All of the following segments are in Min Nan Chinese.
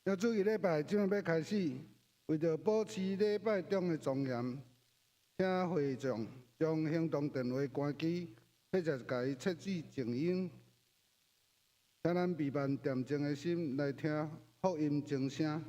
要主日禮拜這馬欲開始，為著保持禮拜中的莊嚴，請會眾將行動電話關機，或者是共伊設置靜音。請咱閉慢恬靜的心來聽福音鐘聲。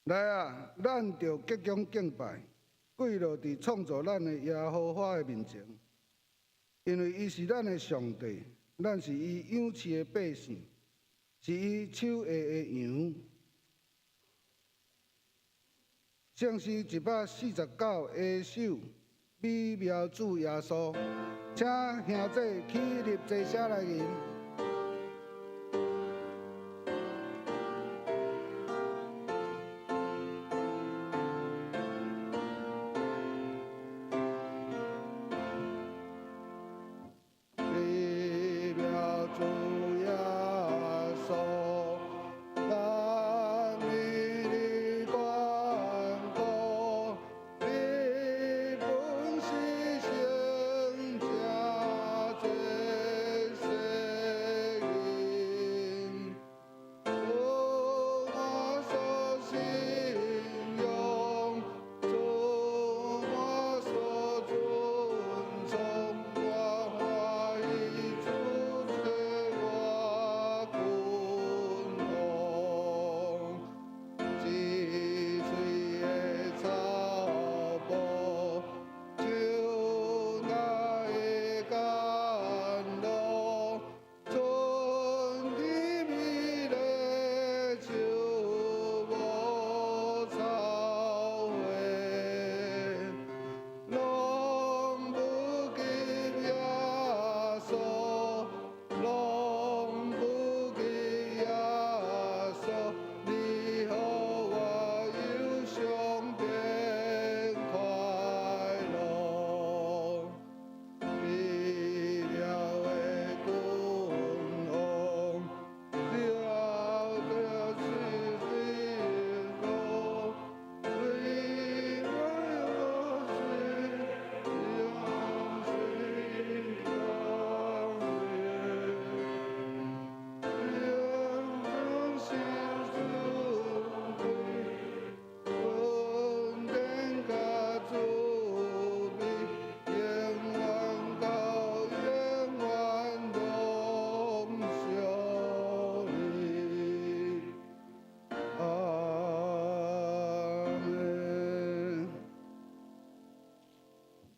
來啊，咱著鞠躬敬拜，跪落佇創造咱的耶和華的面前，因為伊是咱的上帝，咱是伊養飼的百姓，是伊手下的羊。聖詩149A 首，美妙主耶穌，請兄弟起立齊聲來吟。美妙主耶穌，咱為你懸孤，你本是聖者這世。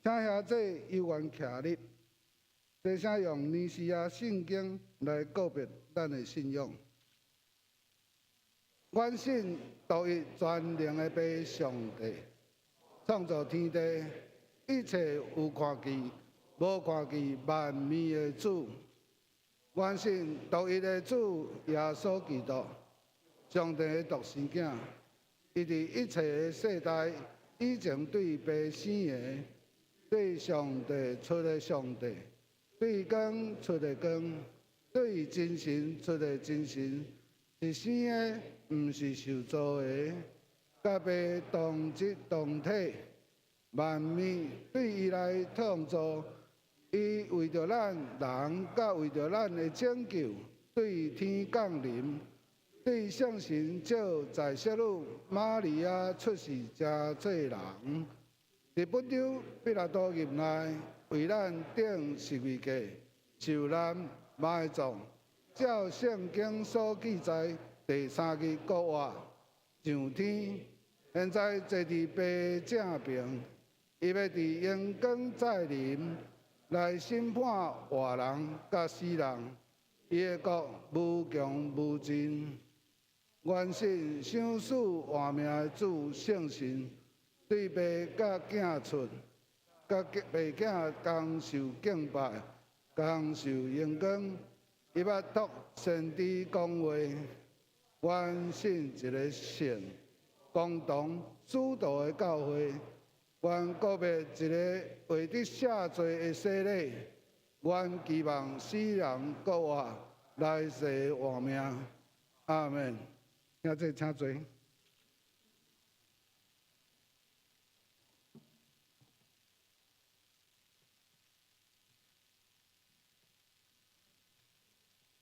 请兄弟犹原徛立，齐声用尼西亚圣经来告别咱的信仰。阮信独一全能的父上帝，创造天地一切有看见、无看见万物的主。阮信独一的主耶稣基督，上帝的独生囝，伊伫一切的世代以前对父生的，对上帝出的上帝，对光出的光，对真神出的真神，是生的，毋是受造的，佮父同质同体，万物对伊来创造，伊为著咱人，佮为著咱的拯救，对天降临，对圣神借在圣女玛利亚出世成做人。伫本丢彼拉多入内，为咱钉十字架，受难埋葬，照圣经所记载，第三日复活，上天，现在坐伫父正爿，伊欲伫荣光再临，来审判活人佮死人，伊的国无穷无尽。愿信赏赐活命的主圣神，对父佮囝出，佮父囝同受敬拜，同受荣光。伊捌托先知讲话，愿信一个圣、共同、使徒的教会，愿告别一个未得赦罪的洗礼，愿期望死人复活，来世活命。阿门。兄弟，请坐。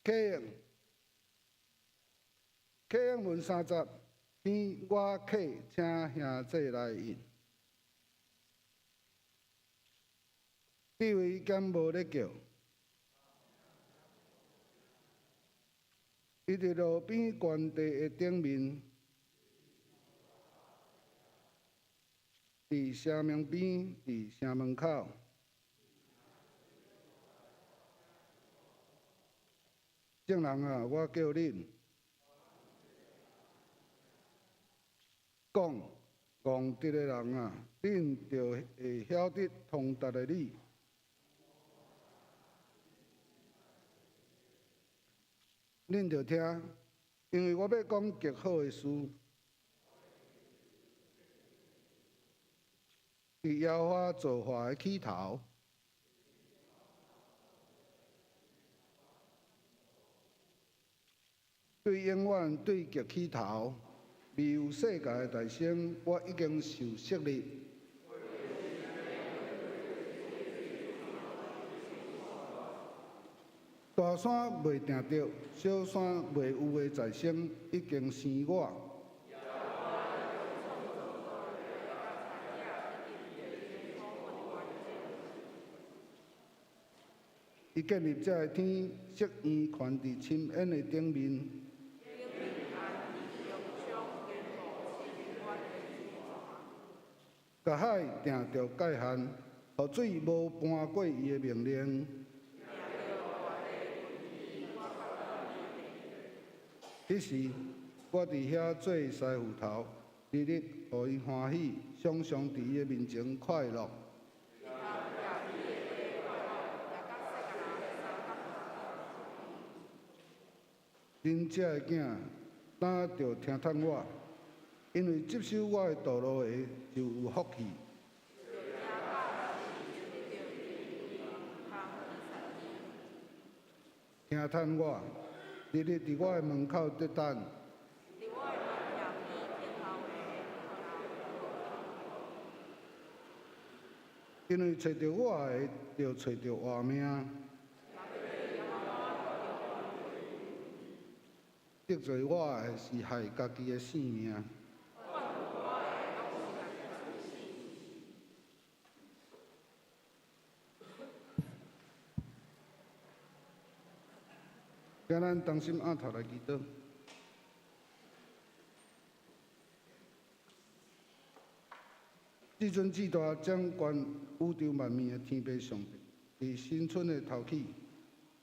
启用，启用文30篇，我客请兄弟来应。智慧敢无咧叫？伊伫路边悬地的顶面，伫城门边，伫城门口。众人啊，我叫恁讲，戆直的人啊，恁就会晓得通达的理。恁著听，因为我欲讲极好的事。伫耶和华造化的起头，对永远对极起头，未有世界的诞生，我已经受设立。大山袂定著，小山袂有的再生，已经生我。伊建立这个天，设圆悬伫深渊的顶面。共海定著界限，予水无搬过伊的命令。彼时，我伫遐做师傅头，日日予伊欢喜，常常伫伊的面前快乐。恁遮的囝，若著听迵我，因为执守我的道路的，就有福气。听迵我，日日伫我的门口伫等。因为揣著我的，就揣著活命。得罪我的是害家己的性命。请咱同心徛头来祈祷。至至尊至大掌權宇宙萬物的天父上帝，佇新春的頭起，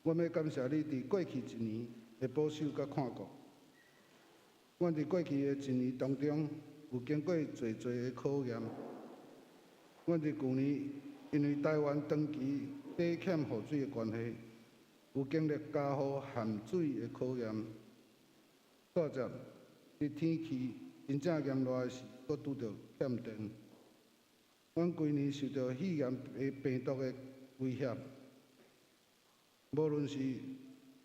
阮欲感謝你佇過去一年的保守佮看顧。阮佇過去的一年當中，有經過濟濟的考驗。阮佇舊年因為臺灣長期底欠雨水的關係，有經歷加雨限水的考驗。煞接佇天氣真正炎熱的時，閣拄著欠電。阮規年受著肺炎病毒的威脅，無論是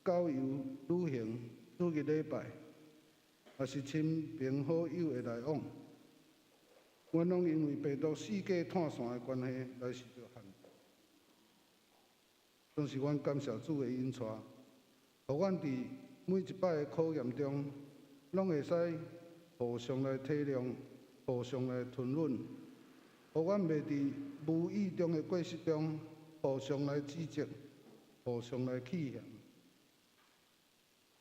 郊遊旅行、主日禮拜，抑是親朋好友的來往，阮攏因為病毒四界斷線的關係來受著限制。總是阮感謝主的引帶，予阮佇每一擺的考驗中，攏會使互相來體諒，互相來吞忍，予阮袂佇無意中的過失中，互相來指責，互相來氣嫌。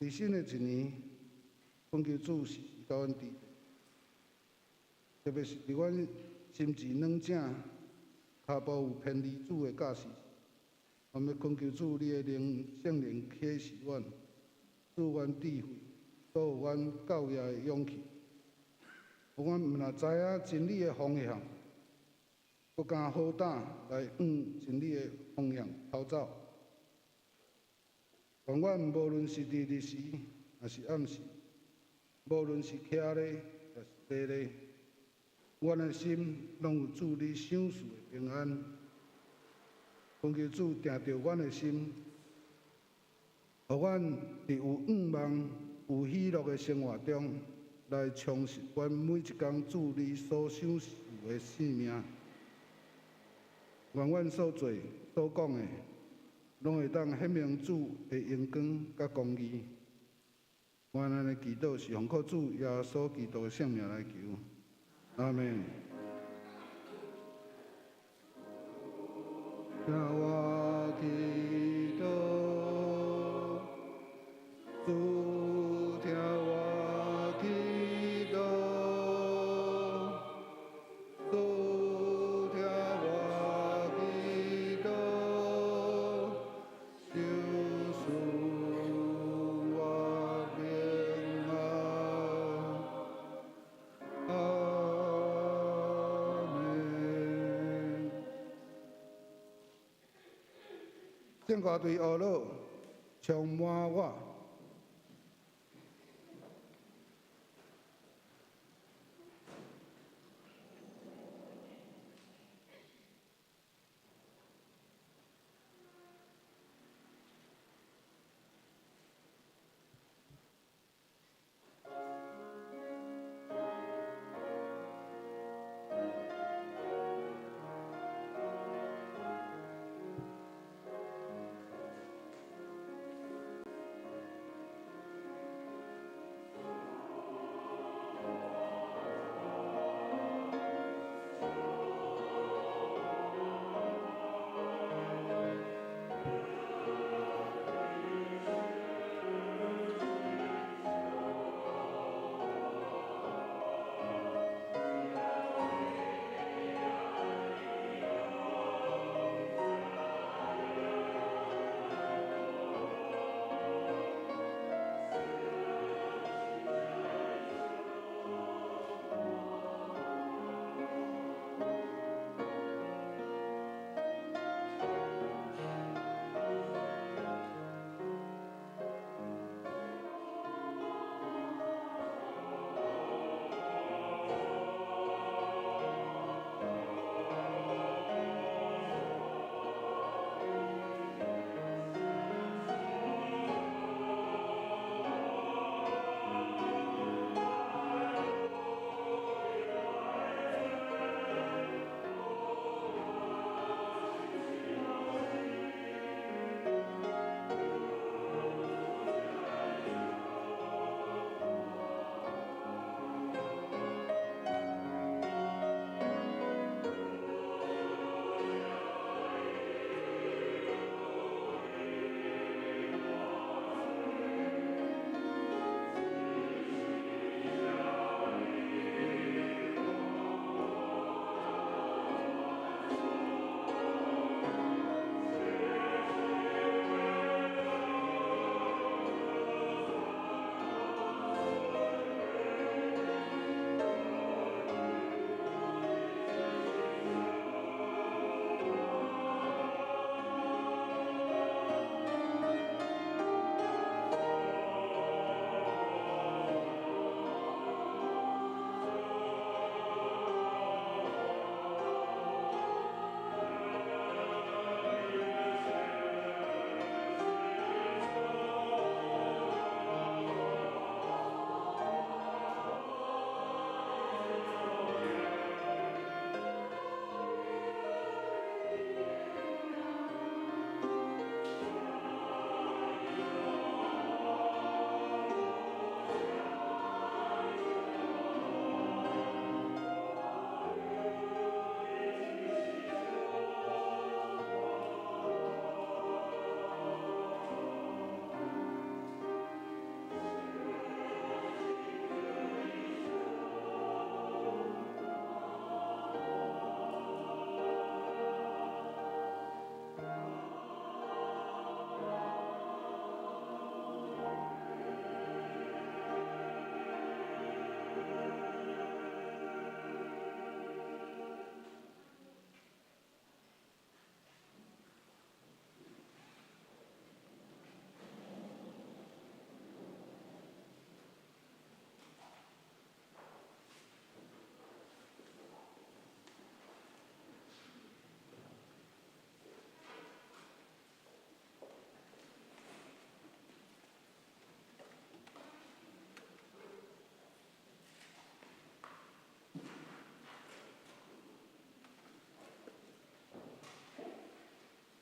佇新的一年，懇求主時時佮阮佇，特別是佇阮心智軟正、跤步有偏離主的教示，我欲懇求主，你的靈聖靈啟示阮，賜阮智慧，賜予阮教業的勇氣，予阮毋但知影真理的方向，閣敢好膽來向真理的方向逃走。願阮無論是佇日時，抑是暗時，無論是徛咧，抑是坐咧，阮的心攏有主你賞賜的平安。懇求主定著阮的心，予阮佇有向望、有喜樂的生活中，來充實阮每一工主你所賞賜的生命。願阮所做、所講的，攏會當顯明主的榮光佮公義。阮按呢祈禱是奉靠主耶穌基督的聖名來求，阿們。聽我祈禱，主聽我祈禱，主聽我祈禱，賞賜我平安。阿們。聖歌隊阿樂充滿我。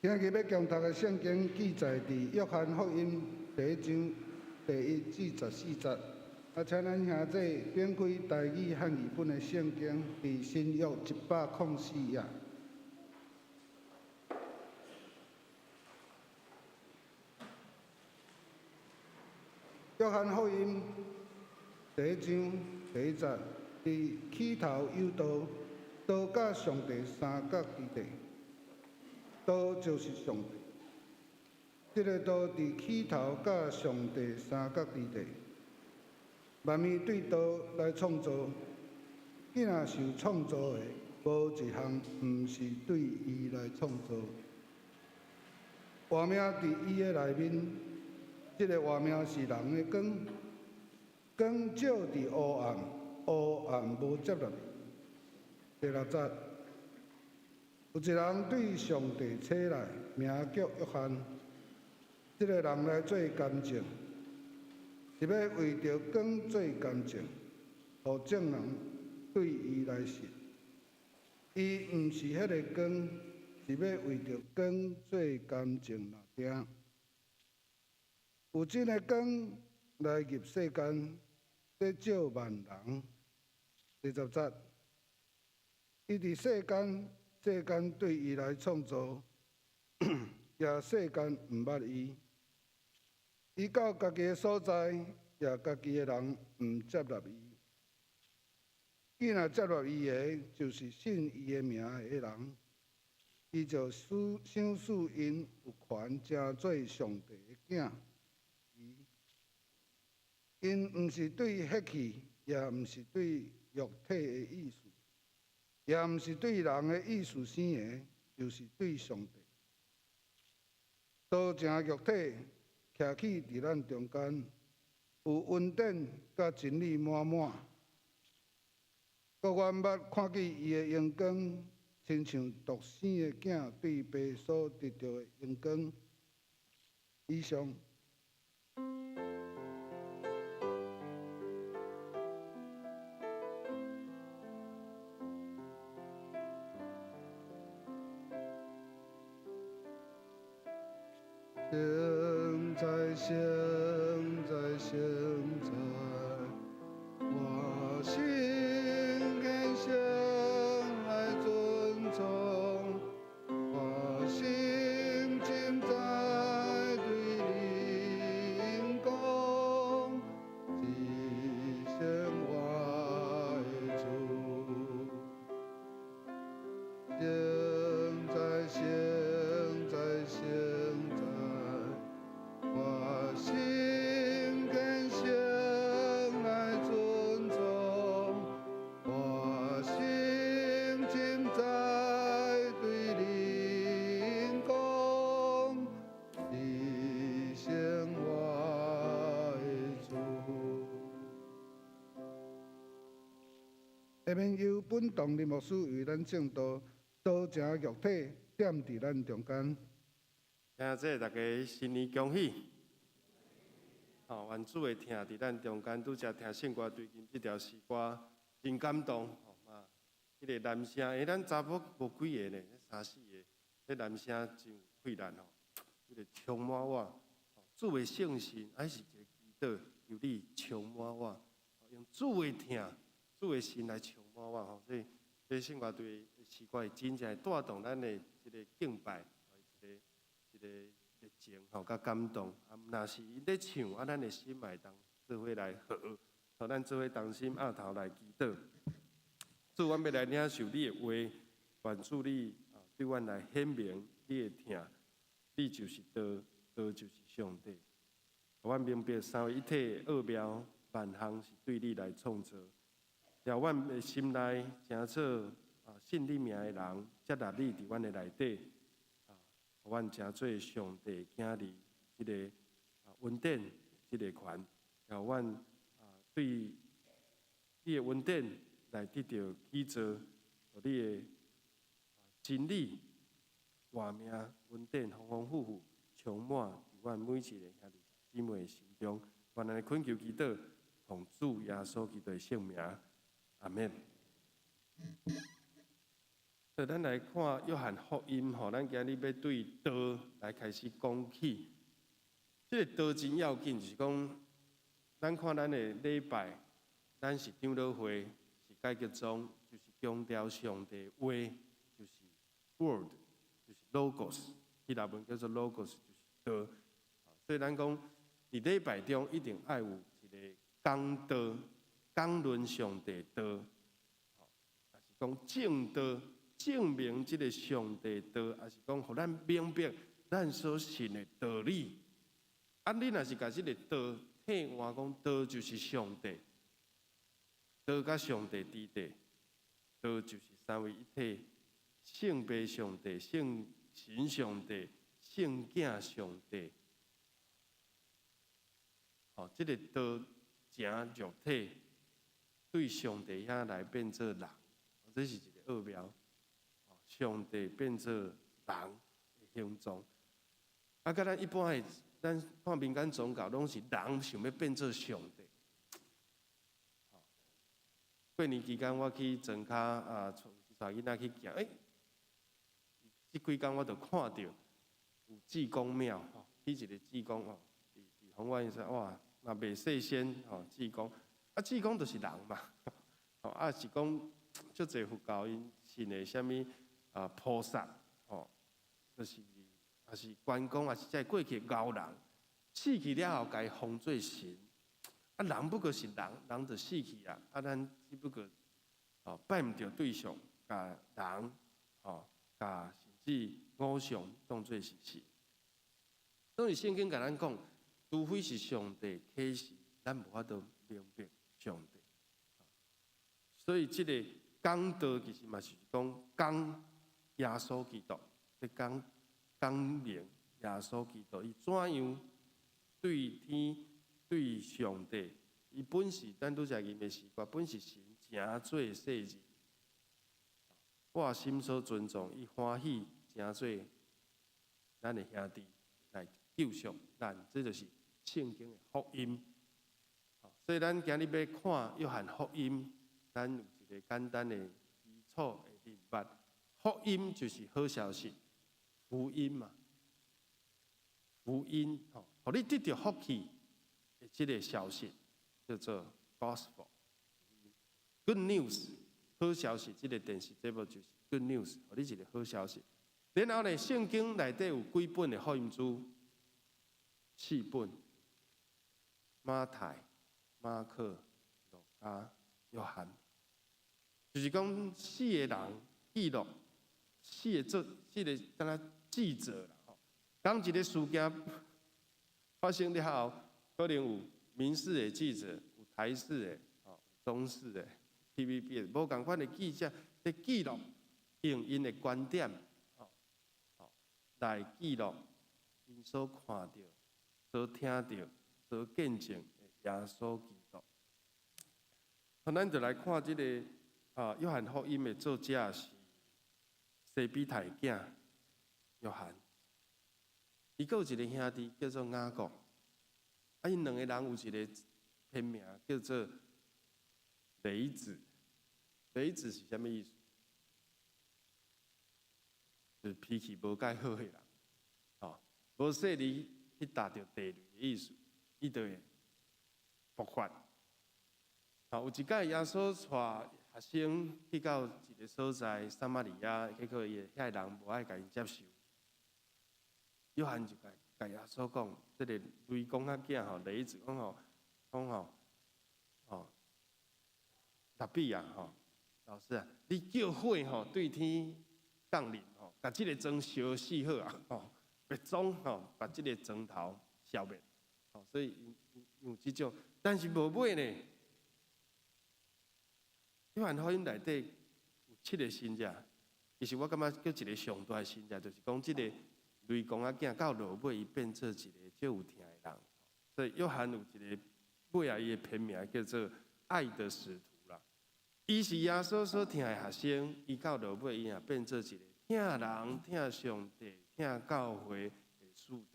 今日欲共讀的聖經記載佇約翰福音第一章第一至十四節。啊，請咱兄弟展開台語漢語本的聖經，佇新約一百空四頁。約翰福音第一章第一節，佇起頭有道，道佮上帝相仝之地，道就是上帝。這个道佇起頭佮上帝相仝之地，萬物對道來創造，囝若受創造的，無一項毋是對伊來創造。活命佇伊的內面，這个活命是人的光，光照佇黑暗，黑暗無接納伊。第六節，有一人對上帝差來，名叫約翰。這个人來做見證，是欲為著光做見證，予眾人對伊來信。伊毋是彼个光，是欲為著光做見證爾。有真的光來入世間，欲照萬人。第十節，伊佇世間，世間對伊來創造，也世間毋捌伊。伊到家己的所在，也家己的人毋接納伊。既若接納伊的，就是信伊的名的人，伊就賞賜𪜶有權成做上帝的囝。𪜶毋是對血氣，也毋是對肉體的意思，也毋是對人的意思生的，就是對上帝。道成肉體，徛起佇咱中間，有恩典佮真理滿滿。閣阮捌看見伊的榮光，親像獨生的囝對爸所得著的榮光。以上。聖哉，聖哉，聖哉，我心虔誠來尊崇，我心深知對恁講，至聖我的主。聖哉，聖哉，聖哉，我心虔誠來尊崇，我心深知對恁講，至聖我的主。下面由本堂林牧師為咱證道，道成肉體，踮佇咱中間。兄弟，大家新年恭喜！吼，願主的疼佇咱中間，拄才聽聖歌最近這條詩歌真感動。吼嘛，彼个男聲，咱查某無幾个呢，三四个，彼男聲真有氣力吼，彼个充滿我，主的聖神還是一个祈禱，求你充滿我，用主的疼、主的神來充滿我吼。所以，這聖歌隊的詩歌會真正會帶動咱的這个敬拜，一個一個熱情吼，佮感動。啊，若是𪜶咧唱，啊，咱的心嘛會當做伙來和，吼，咱做伙同心徼頭來祈禱。主，阮欲來領受你的話，願主你啊，對阮來顯明你的疼，你就是道，道就是上帝。阮明白三位一體的奧妙，萬項是對你來創造。讓阮的心內成做啊信你名的人，接納你佇阮的內底，啊，予阮成做上帝囝兒，這个啊恩典，這个權，予阮啊對你的恩典來得著起造，予你的真理、活命、恩典豐豐富富充滿佇阮每一个兄弟姊妹的心中。願咱的懇求祈禱，奉主耶穌基督的聖名，阿們。所以咱來看約翰福音吼，咱今日欲對道來開始講起。這个道真要緊，就是講，咱看咱的禮拜，咱是長老會，是改革宗，就是強調上帝話，就是 word，就是 logos，希臘文叫做 logos，就是道。所以咱講，佇禮拜中一定愛有一个講道，講論上帝道，抑是講證道，證明這个上帝道，抑是講予咱明白咱所信的道理。啊，你若是共這个道替換講道就是上帝，道佮上帝佇底，道就是三位一體，聖父上帝、聖神上帝、聖囝上帝。哦，這个道成肉體，對上帝遐來變做人，這是一个奧妙。上帝變做人的形狀。啊，佮咱一般的，咱看民間宗教，攏是人想欲變做上帝。過年期間，我去莊跤啊，帶囡仔去行，欸，這幾工我就看著有濟公廟，吼，起一个濟公吼，佇宏願說哇，嘛袂細仙吼，濟公，啊，濟公就是人嘛，吼，啊是講足濟佛教𪜶信的啥物啊菩薩，吼，就是抑是關公，抑是這過去鰲人，死去了後，共伊封做神，啊人不過是人，人就死去啊，啊咱只不過哦拜毋著對象，共人，吼，共甚至偶像當做是神。所以聖經共咱講，除非是上帝啟示，咱無法度明白上帝。所以這个講道其實嘛是講講耶穌基督，咧講講明耶穌基督，伊怎樣對天對上帝，伊本是咱拄才吟的詩歌，本是神成做世人，我心所尊重，伊歡喜成做咱的兄弟來救贖咱，這就是聖經的福音。所以咱今日欲看約翰福音，咱有一个簡單的基礎的認捌。福音就是好消息，福音嘛，福音吼，予你得著福氣的這个消息叫做 Gospel。Good news，好消息，這个電視節目就是 Good news，予你一个好消息。然後呢，聖經內底有幾本的福音書？四本：馬太、馬可、路加、約翰。就是講四个人記錄，四个做，四个敢若記者啦吼。當一个事件發生了後，可能有民視的記者，有台視的，吼，中視的，TVB 的，無仝款的記者咧記錄，用𪜶的觀點，吼，吼來記錄𪜶所看著、所聽著、所見證的耶穌基督。好，咱就來看這个啊，約翰福音的作者是西庇太的囝約翰，伊閣有一个兄弟叫做雅各，啊，𪜶兩个人有一个別名叫做雷子。雷子是啥物意思？就是脾氣無蓋好的人，吼，無細膩去踏著地雷的意思，伊就會爆發。吼，有一擺耶穌帶學生去到一个所在，撒瑪利亞，結果伊遐个人無愛共𪜶接受。約翰就共共耶穌講，這个雷公仔囝吼，雷子講吼，講吼，吼，拉比啊吼，老師啊，你叫火吼對天降臨吼，共這个庄燒死好啊，吼，別裝吼，共這个庄頭消滅，吼，所以有這種，但是無尾呢。約翰福音內底有七个神跡，其實我感覺閣一个上大的神跡，就是講這个雷公仔囝到落尾，伊變做一个足有疼的人。所以約翰有一个尾仔，伊的別名叫做愛的使徒啦。伊是耶穌所疼的學生，伊到落尾，伊也變做一个疼人、疼上帝、疼教會的使徒。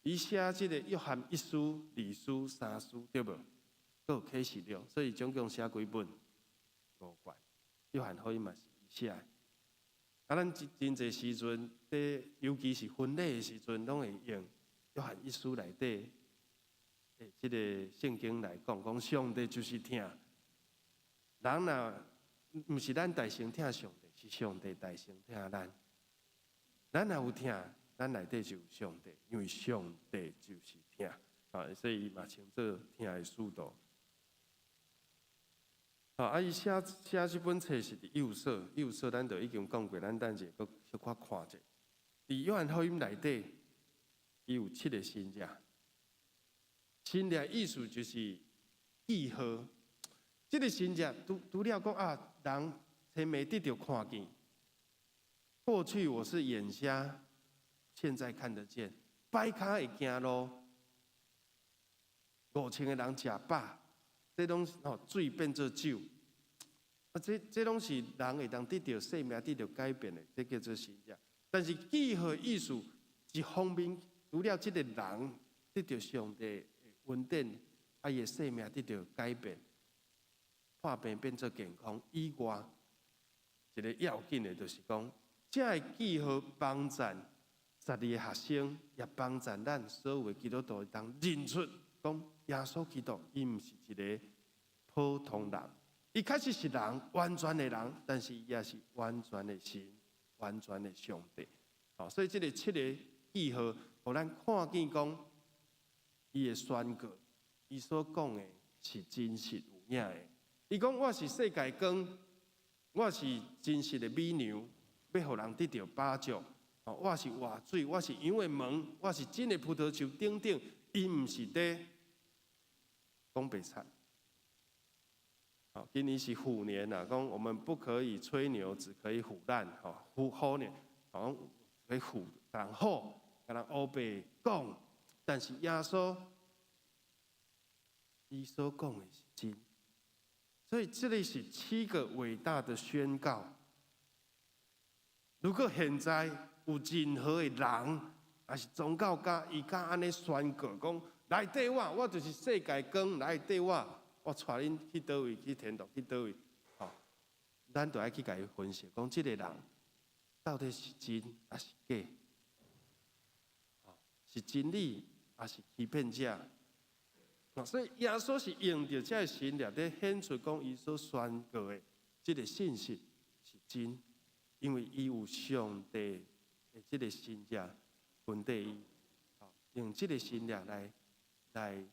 伊寫這个約翰一書、二書、三書，對無？閣有啟示錄，所以總共寫幾本？五卷。約翰福音嘛是伊寫的。啊，咱真真濟時陣，佇尤其是婚禮的時陣，攏會用約翰一書內底的這个聖經來講，講上帝就是疼。人若毋是咱代先疼上帝，是上帝代先疼咱。咱若有疼，咱內底就有上帝，因為上帝就是疼。啊，所以伊嘛稱做疼的使徒。啊，伊寫寫這本冊是佇以弗所，以弗所咱就已經講過，咱等者閣小可看者。佇約翰福音內底，伊有七个神跡。神跡意思就是記號。這个神跡除除了講啊，人前面得著看見，過去我是眼瞎，現在看得見，跛跤會行路，5000个人食飽。這攏是吼水變做酒，啊，這這攏是人會當得著生命得著改變的，這叫做神跡。但是記號意思一方面，除了這个人得著上帝的恩典，啊，伊的生命得著改變，破病變做健康以外，一个要緊的就是講，這个記號幫贊12个學生，也幫贊咱所有的基督徒會當認出講耶穌基督，伊毋是一个普通人，伊確實是人，完全的人，但是伊也是完全的神，完全的上帝。好，所以這个七个記號，予咱看見講，伊的宣告，伊所講的是真實有影的。伊講我是世界光，我是真實的美牛，欲予人得著飽足。我是活水，我是羊的門，我是真的葡萄樹等等，伊毋是佇講白賊。好，今年是虎年啦，講我們不可以吹牛，只可以唬爛。吼，虎虎年，講可以唬人好，共人烏白講，但是耶穌伊所講的是真，所以這裡是七個偉大的宣告。如果現在有任何的人，抑是宗教家，伊敢按呢宣告講，來綴我，我就是世界光，來綴我，我帶恁去佗位，去天堂，去佗位，吼，咱就愛去共伊分析，講這个人到底是真抑是假？是真理抑是欺騙者？所以耶穌是用著這个神跡咧顯出講，伊所宣告的這个信息是真，因為伊有上帝的這个神跡跟綴伊，用這个神跡來來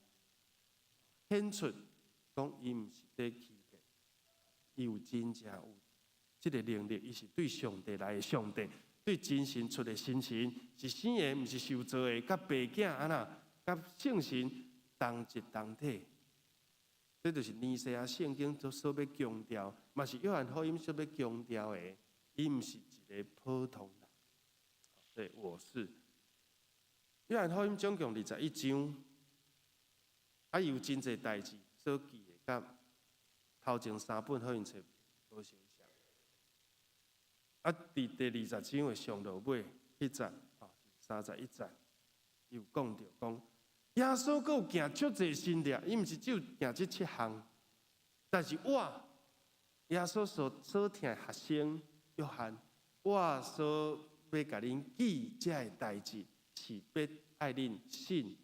顯出講伊毋是佇欺騙，伊有真正有這个能力，伊是對上帝來的上帝，對真神出的真神，是生的，毋是受造的，佮父子按怎，佮聖神同質同體。這就是彌賽亞聖經所欲強調，嘛是約翰福音所欲強調的，伊毋是一個普通人。對，我是。約翰福音總共21章，啊，有真濟代誌所記的，佮頭前三本福音冊無相像。啊，佇第20章的上落尾彼節，吼，31節，伊有講著講，耶穌閣有行足濟神跡，伊毋是只有行這七項，但是我耶穌所所疼的學生約翰，我所欲共恁記這个代誌，是欲愛恁信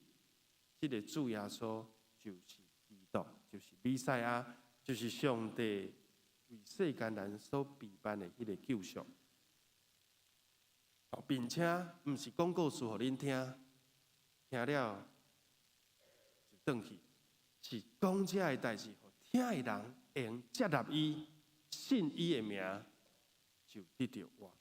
這个主耶穌就是基督，就是彌賽亞，就是上帝為世間人所備辦的彼个救贖。並且毋是講故事予恁聽，聽了就轉去，是講這个代誌，予聽的人會用接納伊、信伊的名，就得著活。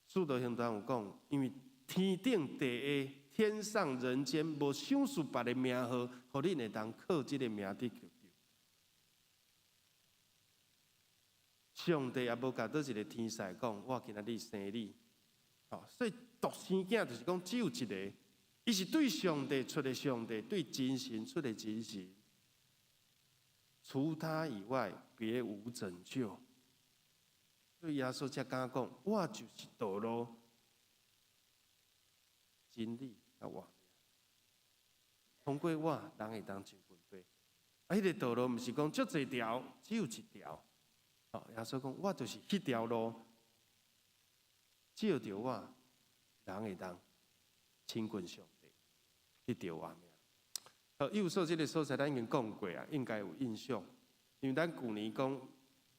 使徒行傳有講，因為天頂地下、天上人間，無賞賜別个名號，予恁會當靠這个名得救。上帝也無共佗一个天使講，我今仔日生你，吼，所以獨生囝就是講只有一个，伊是對上帝出的上帝，對真神出的真神，除他以外，別無拯救。所以耶穌才敢講，我就是道路、真理佮活命。通過我，人會當親近父。啊，彼个道路毋是講足濟條，只有一條。哦，耶穌講，我就是彼條路，藉著我，人會當親近上帝，得著活命。好，以弗所這个所在，咱已經講過啊，應該有印象。因為咱舊年講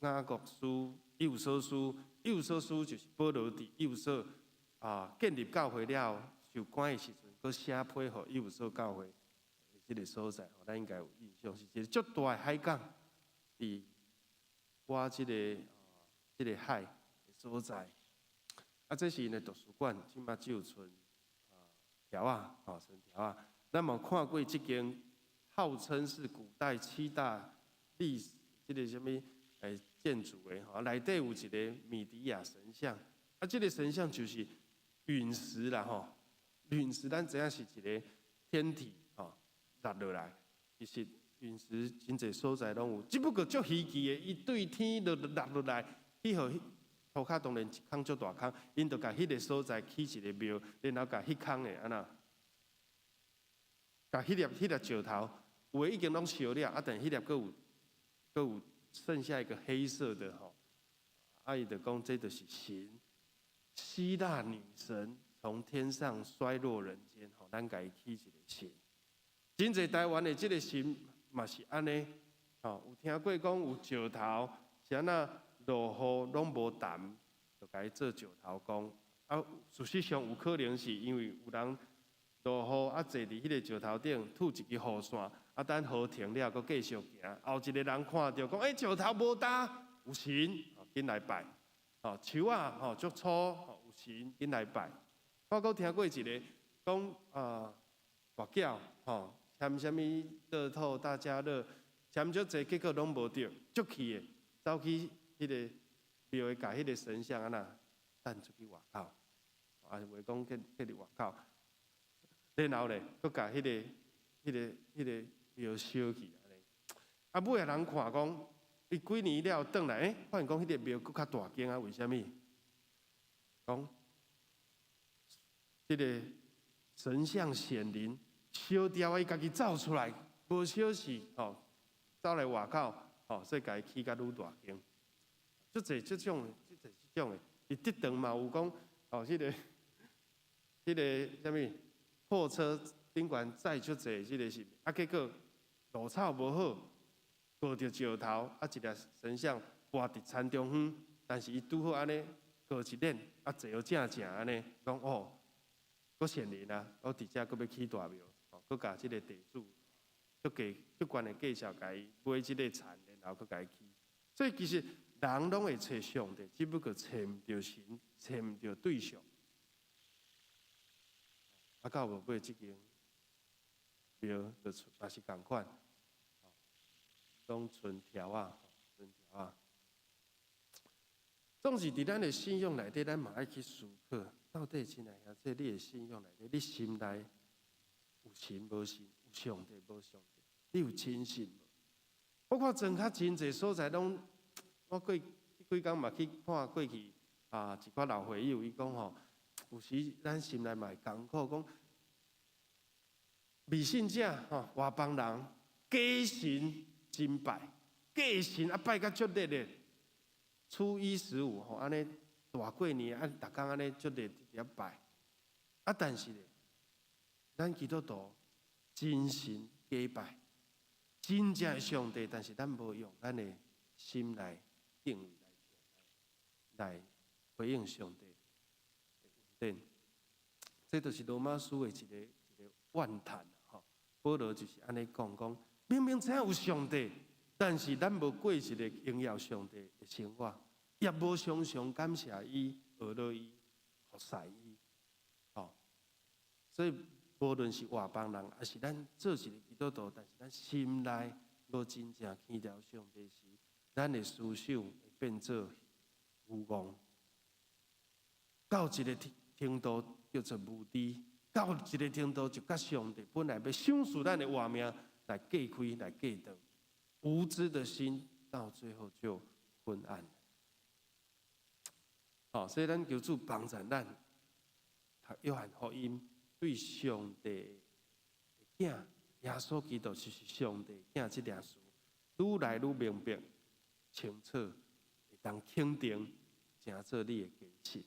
雅各書、以弗所書，以弗所書就是保羅佇以弗所啊建立教會了後，受關的時陣，閣寫批予以弗所教會這个所在，咱應該有印象，是一個足大的海港，佇倚這个海的所在。啊，這是𪜶的圖書館，這馬只有賰條仔，吼，賰條仔。咱嘛看過這間號稱是古代七大歷史，這个啥物建築的吼，內底有一个米迪亞神像，啊，這个神像就是隕石啦吼，隕石咱知影是一个天體吼落落來，其實隕石真濟所在攏有，只不過足稀奇的，伊對天落落落來，去予塗跤當然一空足大空，𪜶就共彼个所在起一个廟，然後共彼空的按怎？共彼粒石頭，有的已經攏燒了，啊，但彼粒閣有剩下一個黑色的吼，啊，伊就講這就是神，希臘女神從天上摔落人間，吼，咱共伊起一个神。真濟台灣的這个神嘛是按呢，吼，有聽過講有石頭是按怎落雨攏無澹，就共伊做石頭公。啊，事實上有可能是因為有人落雨啊，坐佇彼个石頭頂吐一支雨傘，啊，等雨停了，閣繼續行。後一个人看著講，欸，石頭無焦，有神，緊來拜。吼，樹仔吼足粗，有神，緊來拜。我閣聽過一个講啊，跋筊吼，簽啥物樂透、大家樂，簽足濟，結果攏無著，足氣的，走去彼个廟的，共彼个神像按怎擲出去外口，啊，話講去佇外口，然後咧，閣共彼个廟燒去按呢。啊，尾仔人看講，伊幾年了後轉來，欸，發現講彼个廟閣較大間啊？為啥物？講，這个神像顯靈，燒掉伊家己走出來，無燒死吼，走來外口吼，所以共伊起較愈大間。足濟這種，足濟這種的，佇竹園嘛有講，哦，彼个啥物貨車頂懸載足濟，這个是啊，結果路草無好，軋著石頭，啊，一粒神像跋佇田中央，但是伊拄好按呢軋一輪，啊，坐好正正按呢，講哦，閣顯靈啊，閣佇遮閣欲起大廟，哦，閣共這个地主足價足懸的價錢共伊買這个田，然後閣共伊起。所以其實人攏會揣上帝，只不過揣毋著神，揣毋著對象。啊，到無尾這間廟就嘛是仝款，攏賰條仔，賰條仔。總是佇咱的信仰內底，咱嘛愛去思考，到底親愛兄弟，你的信仰內底，你心內有神無神，有上帝無上帝，你有親信無？我看莊跤真濟所在攏，我過這幾工嘛去看過去啊，一寡老會友，伊講吼，有時咱心內嘛會艱苦，講未信者吼，外邦人假神真拜，假神啊拜甲足熱的，初一十五吼，按呢大過年啊，逐工按呢足熱佇遐拜，啊但是咧，咱基督徒真神假拜，真正的上帝，但是咱無用咱的心來敬畏來回應上帝的恩典，這就是羅馬書的一个一个怨嘆吼。保羅就是按呢講講，明明知影有上帝，但是咱無過一个榮耀上帝的生活，也無常常感謝伊、學樂伊、服侍伊，吼。所以無論是外邦人，抑是咱做一个基督徒，但是咱心內無真正倚牢上帝時，咱的思想會變做虛妄，到一个程度叫做無知，到一个程度就佮上帝本來欲賞賜咱的活命來隔開、來隔斷，無知的心到最後就昏暗了。好，所以咱求主幫助咱，讀約翰福音對上帝的囝耶穌基督就是上帝囝這件事，愈來愈明白、清楚。當肯定，成做你的家室。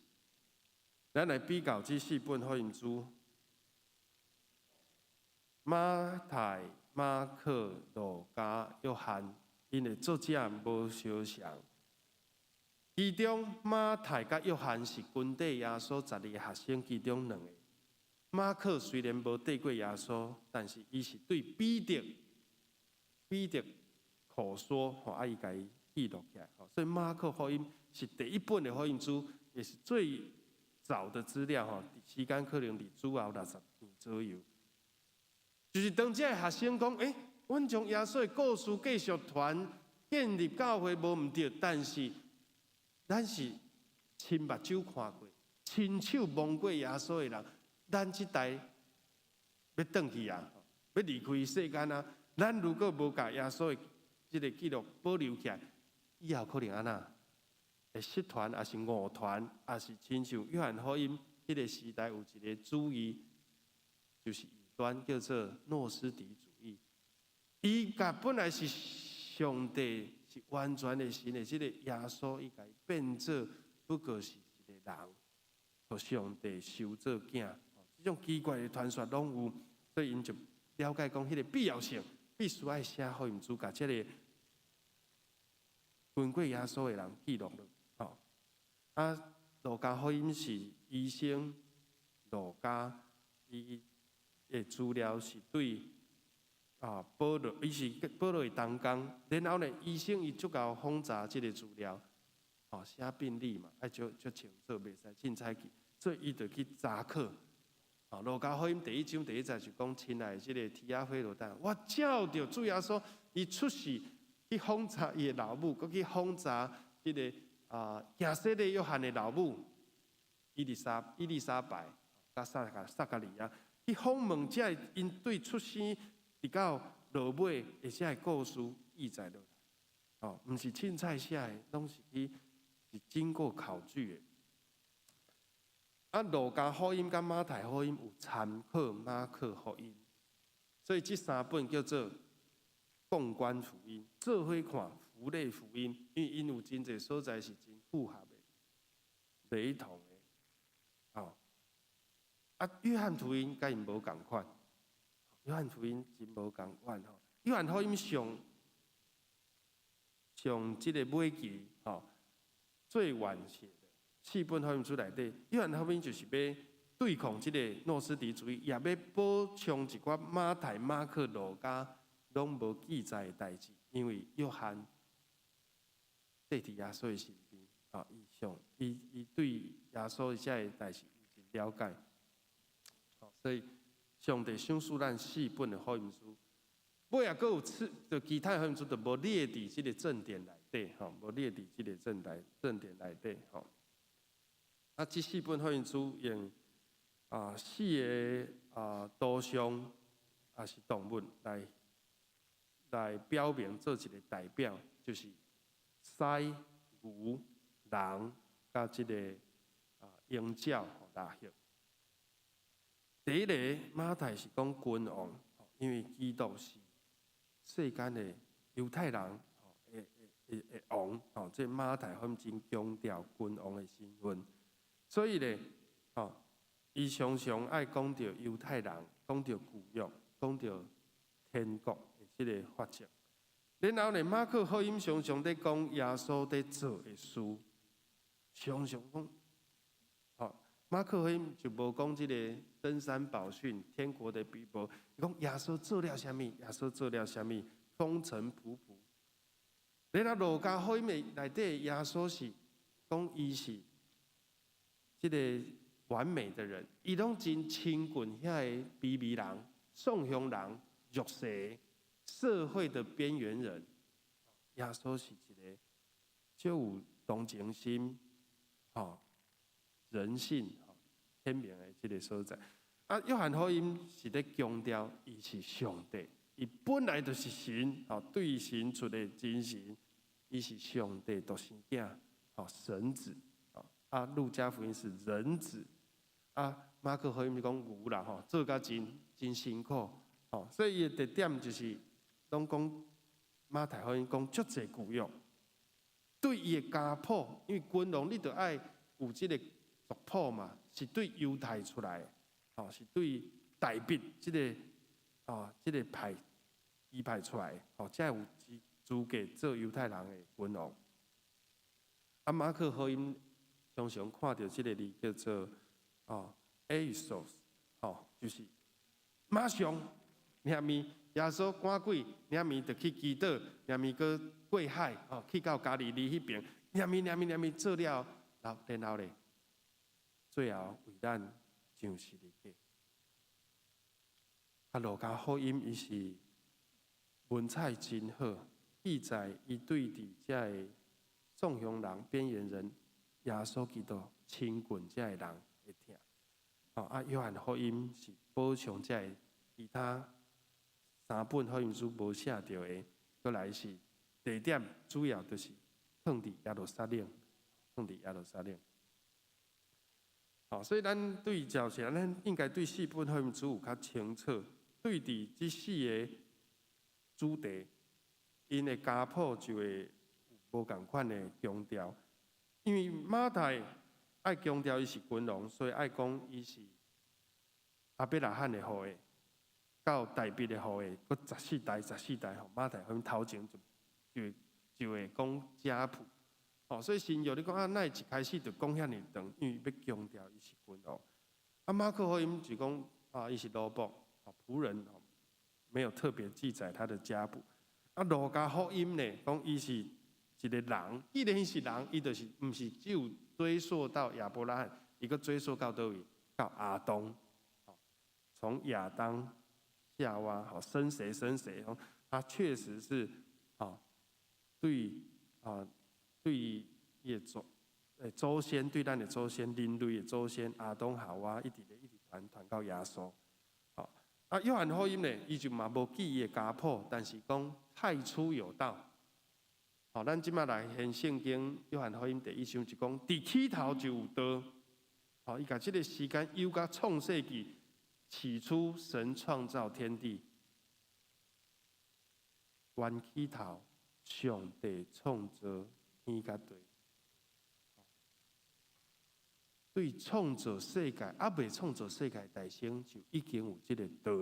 咱來比較這四本福音書：馬太、馬可、路加、約翰，𪜶的作者無相仝。其中馬太佮約翰是跟綴耶穌12個學生其中兩個。馬可雖然無綴過耶穌，但是伊是對彼得口說，吼，啊伊共伊記錄起來，所以馬可福音是第一本的福音書，也是最早的資料，吼，時間可能佇主後60年左右。就是當這个學生講，欸，阮將耶穌的故事繼續傳，建立教會無毋對，但是咱是親目睭看過、親手摸過耶穌的人，咱這代欲轉去啊，欲離開世間啊，咱如果無共耶穌的這个記錄保留起來，以後可能按怎？會失傳，抑是誤傳，抑是親像約翰福音彼个時代有一个主義，就是異端，叫做諾斯底主義。伊共本來是上帝是完全的神的這个耶穌，伊共伊變做不過是一個人，予上帝收做囝。這種奇怪的傳說攏有，所以𪜶就了解講彼个必要性，必須愛寫福音書，共這个跟過耶穌的人記錄落。吼，啊，路加福音是醫生路加，伊的資料是對啊保羅，伊是保羅的同工，然後呢，醫生伊足夠訪查這个資料，吼，寫病歷嘛，愛足足清楚，袂使凊彩記，所以伊就去查考。吼，路加福音第一章第一節就講，親愛的這个提阿非羅大，我照著主耶穌，伊出世去訪查伊的老母，閣去訪查這个啊，行洗禮約翰的老母伊麗莎白，佮撒迦利亞去訪問這个𪜶對出生直到落尾的這个故事記載落來，哦，毋是凊彩寫的，攏是去是經過考據的。啊，路加福音佮馬太福音有參考馬可福音，所以這三本叫做共觀福音，做伙看符類福音，因為𪜶有真濟所在是真符合的、雷同的。哦，啊，約翰福音佮𪜶無仝款，約翰福音真無仝款吼。約翰福音上上這个尾期吼，最晚寫的四本福音書內底，約翰福音就是欲對抗這个諾斯底主義，也欲補充一寡馬太、馬可、路加攏無記載的代誌，因為約翰綴佇耶穌的身邊，啊，伊上伊伊對耶穌的這个代誌有真了解，所以上帝賞賜咱四本的福音書，尾仔閣有次，就其他福音書就無列佇這个正典內底，吼，無列佇這个正典內底，吼。啊，這四本福音書用四个圖像，抑是動物來表明做一个代表，就是獅、牛、人，佮這个鷹鳥蠟燭。第一个馬太是講君王，因為基督是世間的猶太人的王，吼，這馬太福音真強調君王的身份，所以咧，吼，伊常常愛講著猶太人，講著舊約，講著天國的這个法則。然後咧，馬可福音常常佇講耶穌佇做的事，常常講，吼，馬可福音就無講這个登山寶訓、天國的比喻，伊講耶穌做了啥物，耶穌做了啥物，風塵僕僕。然後路加福音的內底，耶穌是講伊是這个完美的人，伊攏真親近遐个卑微人、散鄉人、弱勢、社會的邊緣人。耶穌是一个足有同情心、吼人性、顯明的這个所在。啊，約翰福音是咧強調伊是上帝，伊本來就是神，吼對神出的真神，伊是上帝獨生囝，吼神子。啊，路加福音是人子，啊，馬可福音是講牛啦，吼，做甲真真辛苦，吼，所以伊的特點就是攏講馬太福音講足濟舊約，對伊的家譜，因為君王你著愛有這个族譜嘛，是對猶太出來的，吼，是對大衛這个哦，這个派支派出來的，吼，才有資格做猶太人的君王。啊，馬可福音常常看著這个字叫做哦，ἐξ，吼，就是馬上，爾暝耶穌趕鬼，爾暝就去祈禱，爾暝閣過海，哦，去到加利利彼爿，爾暝爾暝爾暝做了，然後咧，最後為咱上十字架。啊，路加福音伊是文采真好，記載伊對佇遮个眾鄉人、邊緣人，耶穌基督親近遮个人的疼。哦，啊，約翰福音是補充遮个其他三本福音書無寫著的，閣來是地點主要就是放佇耶路撒冷，放佇耶路撒冷。好，所以咱對就是咱應該對四本福音書有較清楚，對佇這四个主題，𪜶的家譜就會有無仝款的強調。因為馬太愛強調伊是君王，所以愛講伊是亞伯拉罕的後裔，到大衛的後裔，閣十四代、十四代吼。馬太福音頭前就會講家譜，哦，所以新約你講啊，哪會一開始就講遐爾長？因為欲強調伊是君王。啊，馬可福音就講啊，伊是奴僕，僕人，沒有特別記載他的家譜。啊，路加福音呢，講伊是一个人，既然伊是人，伊就是毋是只有追溯到亞伯拉罕，伊閣追溯到佗位？到亞當，從亞當夏娃，吼，生誰生誰，他確實是啊，對啊，對伊的祖先，對咱的祖先，人類的祖先亞當夏娃，一直咧一直傳傳到耶穌。吼，啊，約翰福音呢，伊就嘛無記伊的家譜，但是講太初有道。吼，咱這擺來掀聖經，約翰福音第一章就講，佇起頭就有道。吼，伊共這个時間又佮創世紀，起初神創造天地，原起頭上帝創造天佮地。對創造世界，猶未創造世界大先就已經有這个道。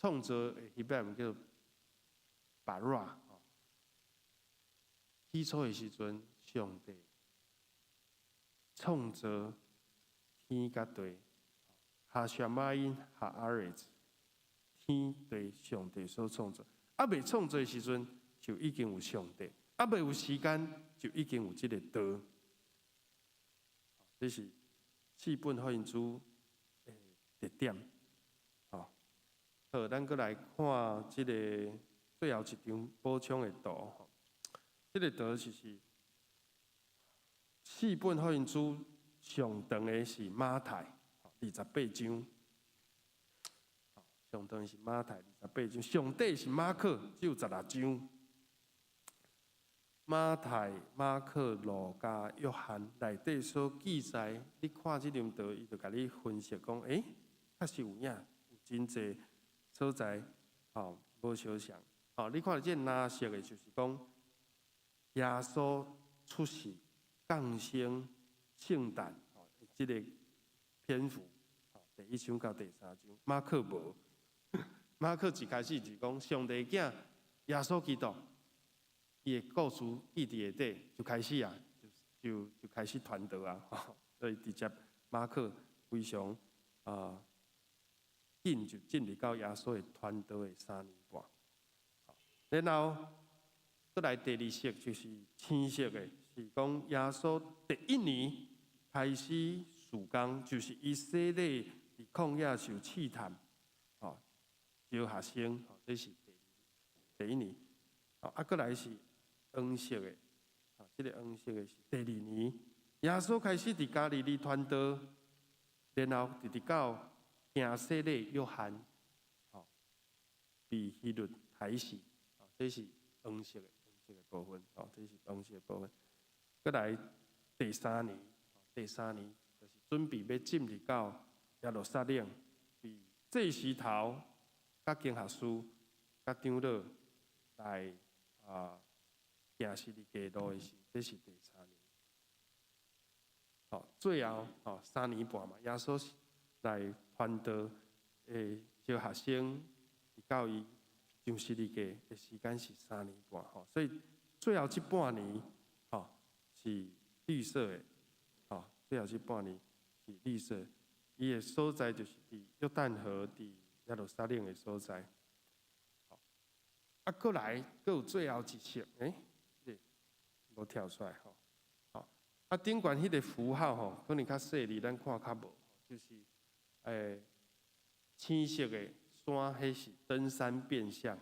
創造的希伯來文叫巴拉。起初的時陣，上帝創造天佮地，哈沙瑪因哈阿瑞茲，天地上帝所創造。猶未創造的時陣，就已經有上帝；猶未有時間，就已經有這个道。這是四本福音書的特點。好，咱閣來看這个最後一張補充的圖。這个圖就是四本福音書上長的是馬太，28章。上長是馬太二十八章，上短是馬可，只有16章。馬太、馬可、路加、約翰內底所記載，你看這張圖，伊就共你分析講，欸，確實有影，有真濟所在，吼，無相像。吼，你看這藍色的，就是講耶穌出世、降生、聖誕，吼，這个篇幅，第一章到第三章，馬可無。馬可一開始就講上帝囝耶穌基督，伊的故事記佇下底就開始啊，就開始傳道啊，所以直接馬可非常啊緊就進入到耶穌的傳道的3年半。然後閣來第二色就是青色的，是講耶穌第一年開始事工，就是伊洗禮佇曠野受試探，吼，招學生，這是第一年。啊，閣來是黃色的，啊，這个黃色的是第二年，耶穌開始佇加利利傳道，然後直直到行洗禮約翰，吼，被希律刣死，這是黃色的部分，吼，這是黃色的部分。閣來第三年，第三年就是準備欲進入到耶路撒冷，被祭司頭、佮經學師、佮長老來啊行十字架路的時，這是第三年。吼，最後吼三年半嘛，耶穌來傳道的召學生，到伊上十字架的時間是三年半吼，所以最後這半年吼是綠色的，吼，最後這半年是綠色。伊的所在就是佇約旦河，佇耶路撒冷的所在。啊，閣來，閣有最後一色，欸，無跳出來吼。好，啊，頂懸彼個符號吼，可能較細膩，咱看較無，就是青色的山，彼是登山變像。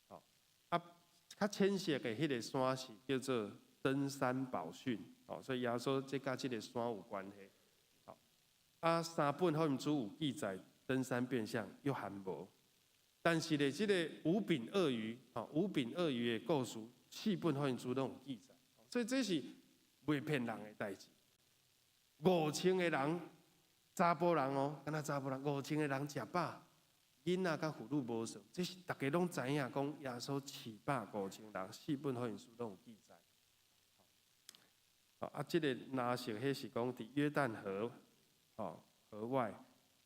吼，啊，較淺色的彼個山是叫做登山寶訓。吼，所以耶穌這佮這个山有關係。吼，啊，三本福音書有記載登山變像，約翰無。但是咧，這個五餅二魚，吼，五餅二魚的故事，四本福音書攏有記載，所以這是袂騙人的代誌。5000個人，查埔人哦，敢若查埔人，五千個人食飽，囡仔佮婦女無算，這是逐家攏知影，講耶穌飼飽五千人，四本福音書攏有記載。啊，這個藍色彼是講佇約旦河，吼，河外，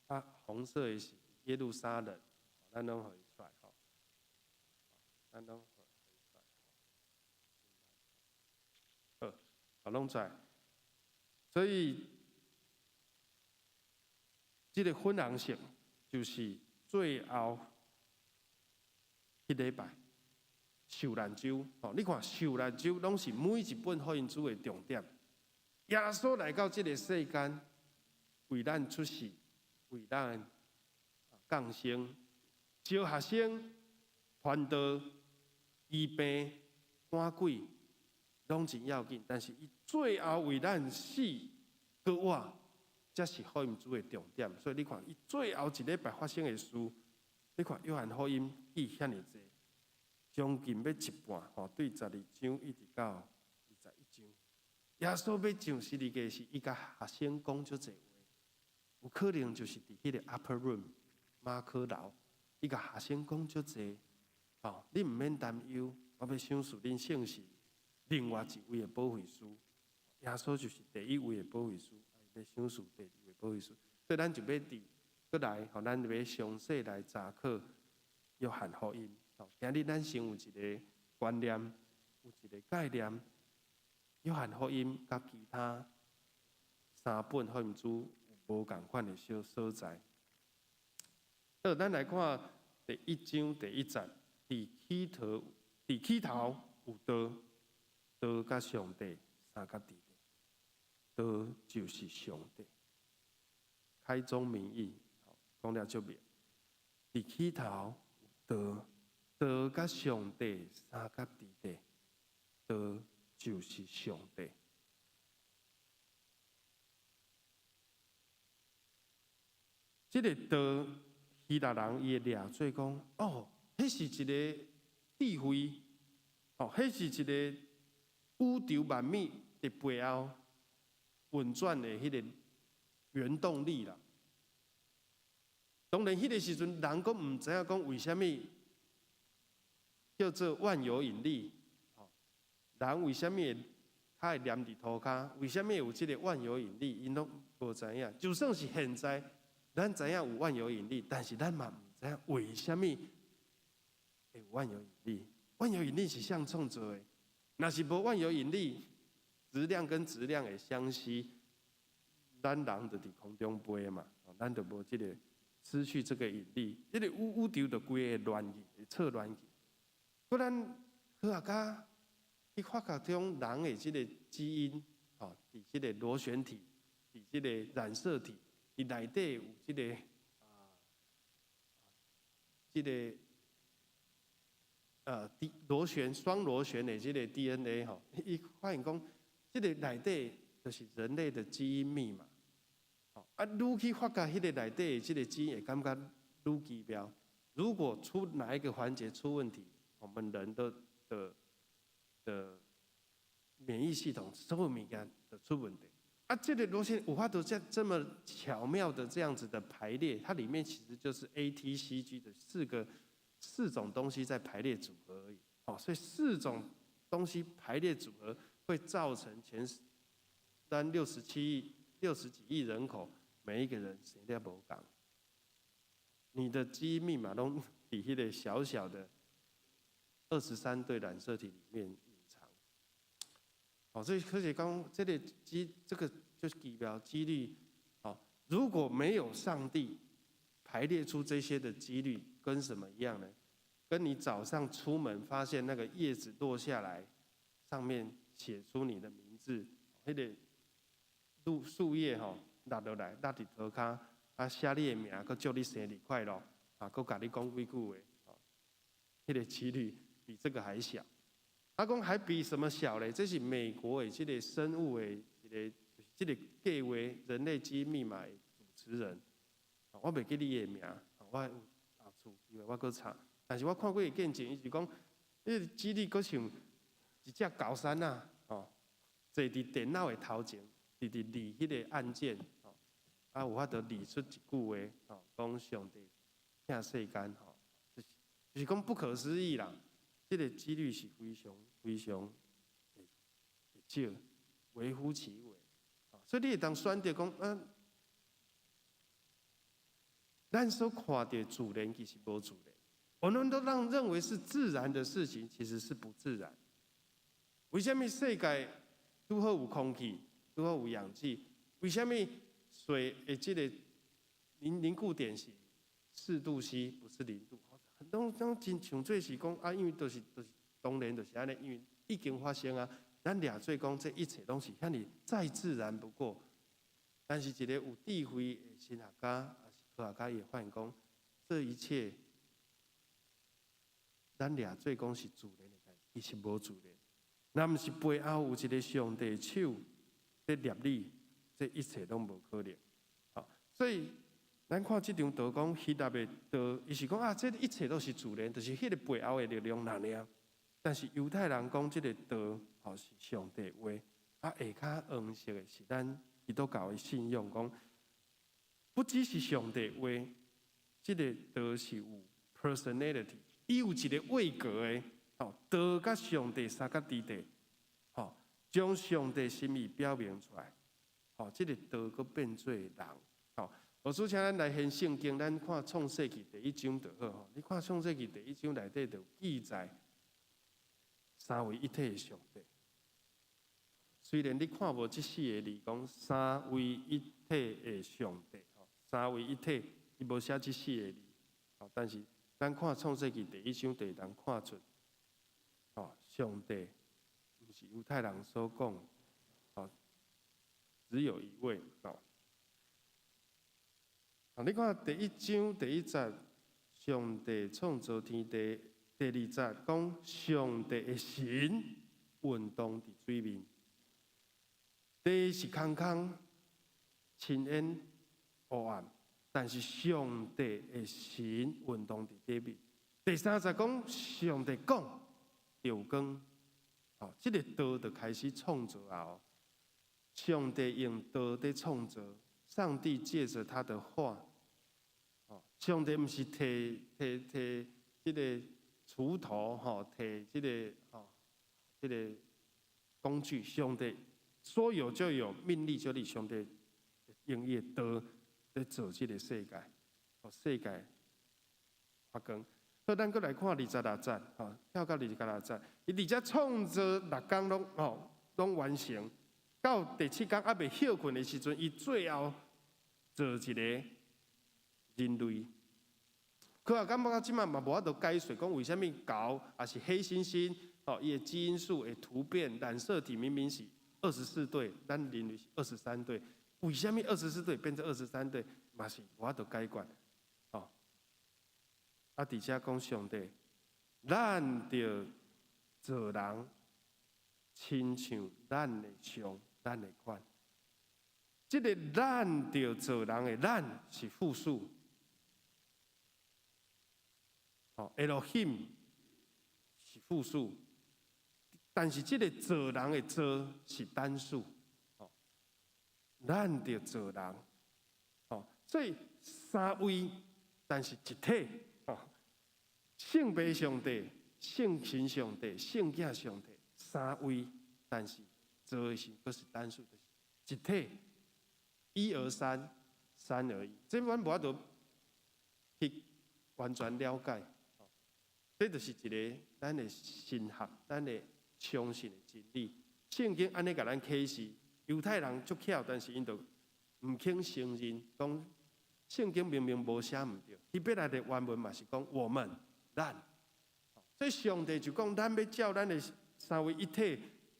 啊，紅色的是耶路撒冷。咱攏予伊出來吼，咱攏予伊出來。好，好攏出來。所以，這个粉紅色就是最後彼禮拜受難週。吼，你看受難週攏是每一本福音書的重點。耶穌來到這个世間，為咱出世，為咱降生。召學生、傳道、醫病、趕鬼，攏真要緊。但是伊最後為咱死閣活，才是福音書的重點。所以你看，伊最後一禮拜發生的事，你看約翰福音記遐爾濟，將近欲一半吼，對12章一直到21章。耶穌欲上十字架時，伊共學生講足濟話，有可能就是佇彼個 upper room 馬可樓。伊共學生講足濟，吼，你毋免擔憂，我欲賞賜恁聖神另外一位的保惠師，耶穌就是第一位的保惠師，欲賞賜第二位保惠師，所以咱就欲佇閣來，吼，咱欲詳細來查考約翰福音。吼，今日咱先有一个觀念，有一个概念，約翰福音佮其他三本福音書有無仝款的小所在。好，咱來看第一章第一節，佇起頭有道，道佮上帝相佮佇咧，道就是上帝。開宗明義，講了足明。佇起頭有道，道佮上帝相佮佇咧，道就是上帝。這个道，希臘人伊會掠做講，哦，彼是一个智慧，哦，彼是一個宇宙萬物佇背後運轉的彼个原動力啦。當然，彼个時陣人閣毋知影講為啥物叫做萬有引力，哦，人為啥物會較會黏佇塗跤？為啥物有這个萬有引力？𪜶攏無知影。就算是現在，咱知影有萬有引力，但是咱嘛毋知影為啥物會有萬有引力。萬有引力是誰創造的？若是無萬有引力，質量跟質量會相吸，咱人就佇空中飛嘛，咱就無這个失去這个引力，這个宇宙就規个亂去，會錯亂去。閣咱科學家去發覺中人的這个基因，吼，佇這个螺旋體，佇這个染色體，佇內底有這个啊，這个D 螺旋雙螺旋的這个 DNA 吼，伊發現講，這个內底就是人類的基因密碼。啊，愈去發覺彼个內底的這个基因會感覺愈奇妙。如果出哪一個環節出問題，我們人的免疫系統所有物件就出問題。啊，這个螺旋有法度這麼巧妙的這樣子的排列，它裡面其實就是 A、T、C、G 的四種東西在排列組合而已。哦，所以四種東東西排列組合，會造成全咱67億、60幾億人口，每一個人生了無仝。你的基因密碼攏佇彼個小小的23對染色體裡面隱藏。哦，所以科學講這個機，這個就是奇妙幾率。哦，如果沒有上帝排列出這些的幾率，跟什麼一樣呢？跟你早上出門發現那個葉子落下來，上面寫出你的名字，彼個樹葉吼落落來，落佇塗跤，啊寫你的名，閣祝你生日快樂，啊，閣共你講幾句話，哦，彼個幾率比這個還小。啊講還比什麼小咧？這是美國的這個生物的一個，這個計劃人類基因密碼的主持人。我袂記得伊的名，我有後厝機會我閣查。但是我看過伊見證，伊是講，彼個幾率閣像一隻猴硐仔，哦，坐佇電腦的頭前，直直按彼個按鍵，哦，啊有法度擬出一句話，哦，講上帝疼世間，吼，就是講不可思議啦。這個幾率是非常非常少，微乎其微。所以你會當選擇講，啊，咱所看著自然其實無自然，我們都讓認為是自然的事情，其實是不自然。為什麼世界拄好有空氣，拄好有氧氣？為什麼水的這個凝固點是4度 C，不是0度？很多攏真像做是講啊，因為就是當然就是按呢，因為已經發生啊。咱掠做講這一切攏是遐爾再自然不過。但是一個有智慧的神學家，抑是科學家，伊會發現講，這一切咱掠做講是自然的代誌，其實無自然。若毋是背後有一個上帝手佇捏你，這一切攏無可能。好，所以咱看這張圖講希臘的道，伊是講啊，這一切都是自然，就是彼個背後的力量那爾。但是猶太人講這個道，吼是上帝話，啊下跤黃色的是咱基督教的信仰，講不只是上帝話，這個道是有 personality，伊有一個位格的，吼道佮上帝相佮佇地，吼將上帝心意表明出來，吼這個道閣變做人，吼。老師請咱來掀聖經，咱看創世記第一章就好吼。你看創世記第一章內底就記載三位一體的上帝。雖然你看無這四個字講三位一體的上帝，吼，三位一體，伊無寫這四個字，吼，但是咱看創世記第一章，就會當看出，吼，上帝毋是猶太人所講，吼，只有一位，吼。啊，你看第一章第一節，上帝創造天地；第二節講上帝的神運動佇水面。地是空空，深淵黑暗，但是上帝的神運動佇底面。第三節講上帝講有光，吼，這個道就開始創造啊！上帝用道佇創造，上帝借著他的話，哦，上帝毋是提提提這個鋤頭，吼，提這個吼，這個工具，上帝說有就有，命立就立，上帝用伊的道佇造這個世界，予世界發光。好，咱閣來看26節，吼，跳到26節，伊佇遮創造六工攏吼攏完成，到第七工猶未歇睏的時陣，伊最後造一個人類。科學感覺到這擺嘛無法度解釋，講為啥物猴抑是黑猩猩，吼，伊的基因數會突變，染色體明明是24對，咱人類是二十三對，為啥物二十四對變成二十三對，嘛是無法度解決，吼。啊，佇遮講上帝，咱著造人，親像咱的像，咱的款。這個咱著造人的咱是複數。吼，Elohim 是複數，但是這個造人的造是單數，吼，咱著造人，吼，所以三位，但是一體，吼，聖父上帝、聖神上帝、聖囝上帝，三三位，但是做的時閣是單數，就是一體，一而三，三而一。這阮無法度去完全了解。這就是一个咱的神學，咱的相信的真理。聖經按呢共咱啟示，猶太人足巧，但是𪜶就毋肯承認，講聖經明明無寫毋對。希伯來的原文嘛是講我們、咱。所以上帝就講，咱欲照咱的三位一體，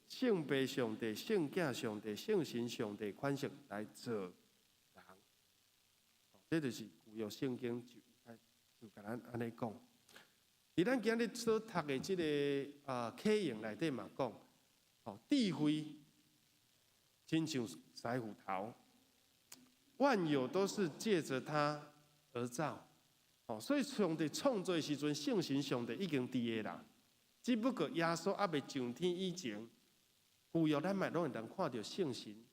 聖父上帝、聖子上帝、聖神上帝款式來造人。這就是舊約聖經就共咱按呢講。佇咱今日所讀的這个啟應內底嘛講，智慧親像師傅頭，萬有都是借著他而造。所以上帝創造的時陣，聖神上帝已經佇个啦。只不過耶穌猶未上天以前，舊約咱嘛攏會當看著聖神、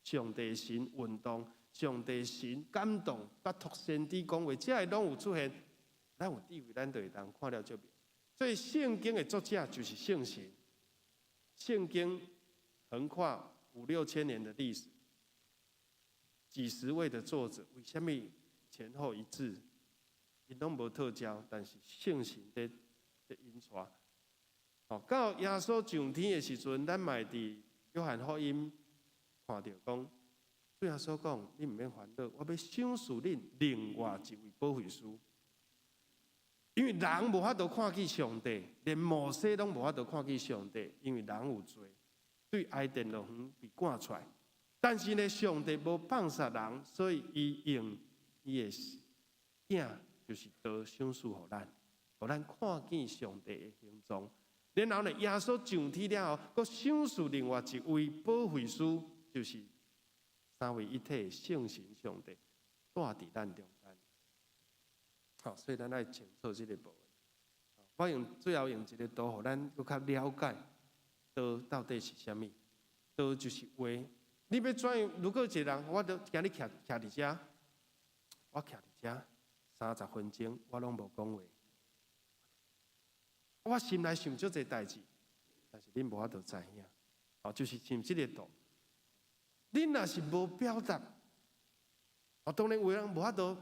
上帝神運動，上帝神感動，拜託先知講話，這个攏有出現。咱有智慧，咱就會當看了足明。所以聖經的作者就是聖神。聖經橫跨五六千年的歷史，幾十位的作者，為啥物前後一致？𪜶攏無套交，但是聖神佇引帶。到耶穌上天的時陣，咱嘛會佇約翰福音看著講，主耶穌講：你毋免煩惱，我欲賞賜恁另外一位保惠師。因為人無法度看見上帝，連摩西攏無法度看見上帝，因為人有罪，對伊甸樂園被趕出來。但是呢，上帝無放殺人，所以伊用伊的囝，就是道賞賜予咱，予咱看見上帝的形狀。然後呢，耶穌上天了後，閣賞賜另外一位保惠師，就是三位一體的聖神上帝，住佇咱中間。好，所以咱愛清楚這个部分。我用最後用一个圖，予咱閣較了解道到底是啥物。道就是話。你欲怎樣？如果一个人，我都今日徛徛佇遮，我徛佇遮30分鐘，我攏無講話。我心內想足濟代誌，但是恁無法度知影。哦，就是像這个圖。恁若是無表達，哦，當然有人無法度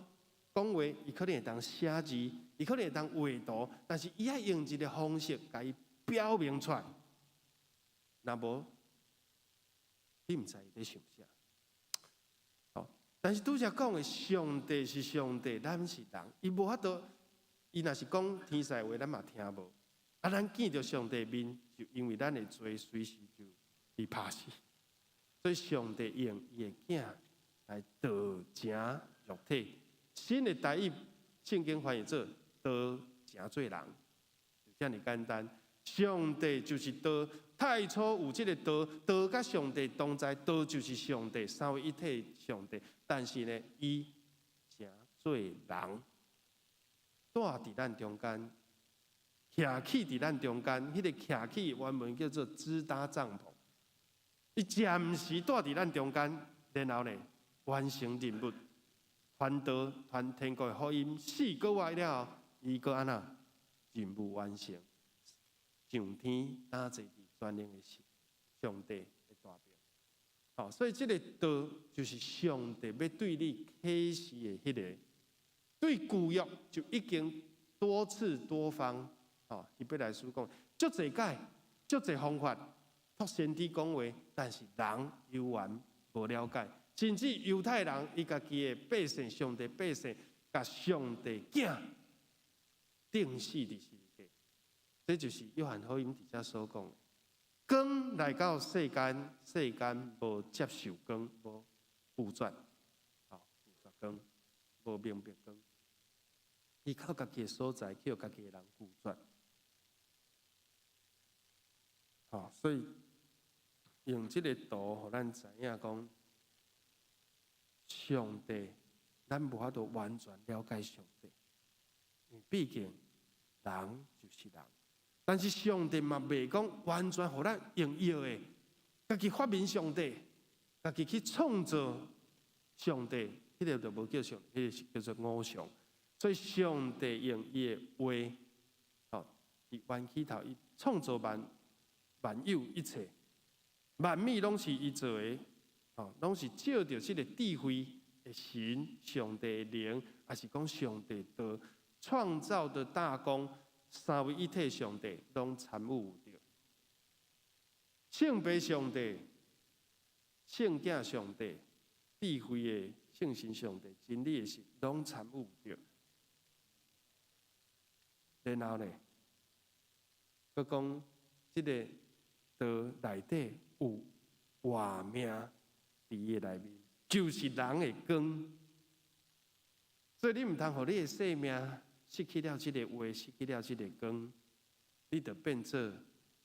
講話，伊可能會當寫字，伊可能會當畫圖，但是伊愛用一个方式共伊表明出來。若無，你毋知伊咧想啥。哦，但是拄才講的，上帝是上帝，咱是人，伊無法度，伊若是講天使話，咱嘛聽無。啊，咱見著上帝面，就因為咱的罪隨時就被拍死。所以上帝用伊的囝來道成肉體。新的台語聖經翻譯做道成做人，就遮爾簡單。上帝就是道，太初有這个道，道佮上帝同在，道就是上帝，三位一體上帝。但是呢，伊成做人，住佇咱中間，徛起佇咱中間，彼个徛起原文叫做支搭帳篷。伊暫時住佇咱中間，然後呢，完成任務，傳道、傳天國的福音，4個月了後，伊閣按怎任務完成，上天搭坐佇全能的上帝的大爿。好，所以這个道就是上帝欲對你啟示的彼个，對舊約就已經多次多方，吼，希伯來書講，足濟擺，足濟方法，託先知講話，但是人猶原無了解，甚至猶太人伊家己的百姓，上帝百姓，共上帝囝釘死佇十字架，這就是約翰福音佇遮所講的。光來到世間，世間無接受光，無拒絕，吼，拒絕光，無明白光。伊到家己的所在，去予家己的人拒絕。吼，所以用這个圖，予咱知影講，上帝，咱無法度完全了解上帝，因為畢竟人就是人。但是上帝嘛袂講完全予咱用藥的，家己發明上帝，家己去創造上帝，彼个就無叫上帝，彼个是叫做偶像。所以上帝用伊的話，吼，佇源起頭，伊創造萬萬有一切，萬物攏是伊做的，吼，攏是照著這個智慧的神，上帝的靈，抑是講上帝的創造的大功，三位一體上帝攏參與有著。聖父上帝、聖子上帝、智慧的聖神上帝、真理的神，攏參與著。然後呢，閣講這個道內底有活命佇伊的內面，就是人的光。所以你毋通予你的生命失去了這個話，失去了這個光，你就變做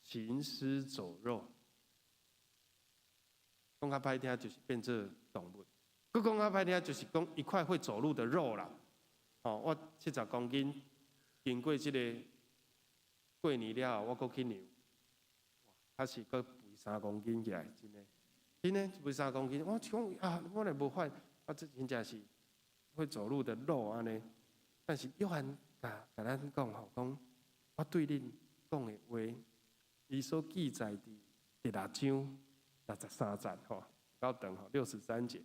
行屍走肉。講較歹聽，就是變做動物；閣講較歹聽，就是講一塊會走路的肉啦。哦，我70公斤，經過這個過年了後，我閣去量，確實閣肥3公斤起來，真的，真的肥三公斤。我講啊，我若無發，我這真正是會走路的肉按呢。但是約翰共共咱講吼，講我對恁講的話，伊所記載佇第六章63節吼，夠長吼，63節。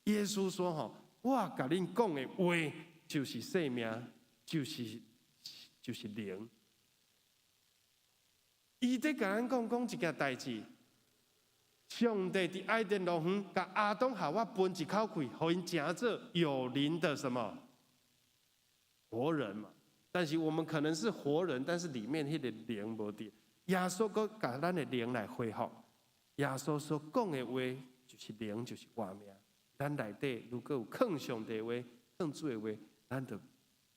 耶穌說吼，我共恁講的話就是生命，就是靈。伊佇共咱講講一件代誌，上帝佇伊甸樂園，共亞當夏娃分一口氣，予𪜶成做有靈的什麼活人嘛？但是我們可能是活人，但是裡面彼個靈無佇。耶穌閣共咱的靈來恢復。耶穌所講的話就是靈，就是活命。咱內底如果有囥上帝話、囥主的話，咱就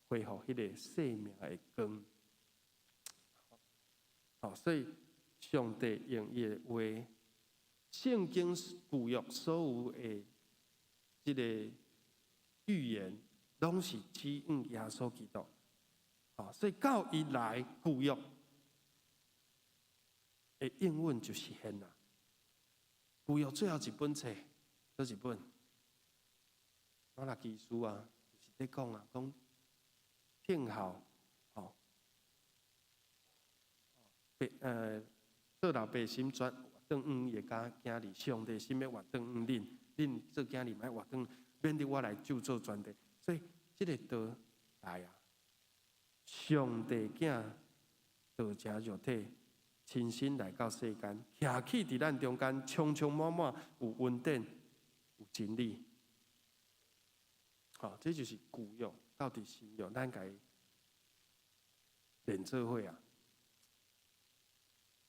恢復彼個生命的光。好，所以上帝用伊的話，聖經舊約所有的這個預言，攏是指向耶穌基督。好，所以到伊來舊約的應允就實現啦。舊約最後一本冊，佗一本？瑪拉基書啊，就是咧講啊，講聽候，吼，做老爸心轉轉向伊的囝兒，上帝心欲轉轉向恁，恁做囝兒嘛欲轉轉，免得我來咒詛全地。所以這個道來啊，上帝囝道成肉體，親身來到世間，徛起佇咱中間，充充滿滿有恩典，有真理。好，這就是舊約到佇新約，咱共伊連做伙啊。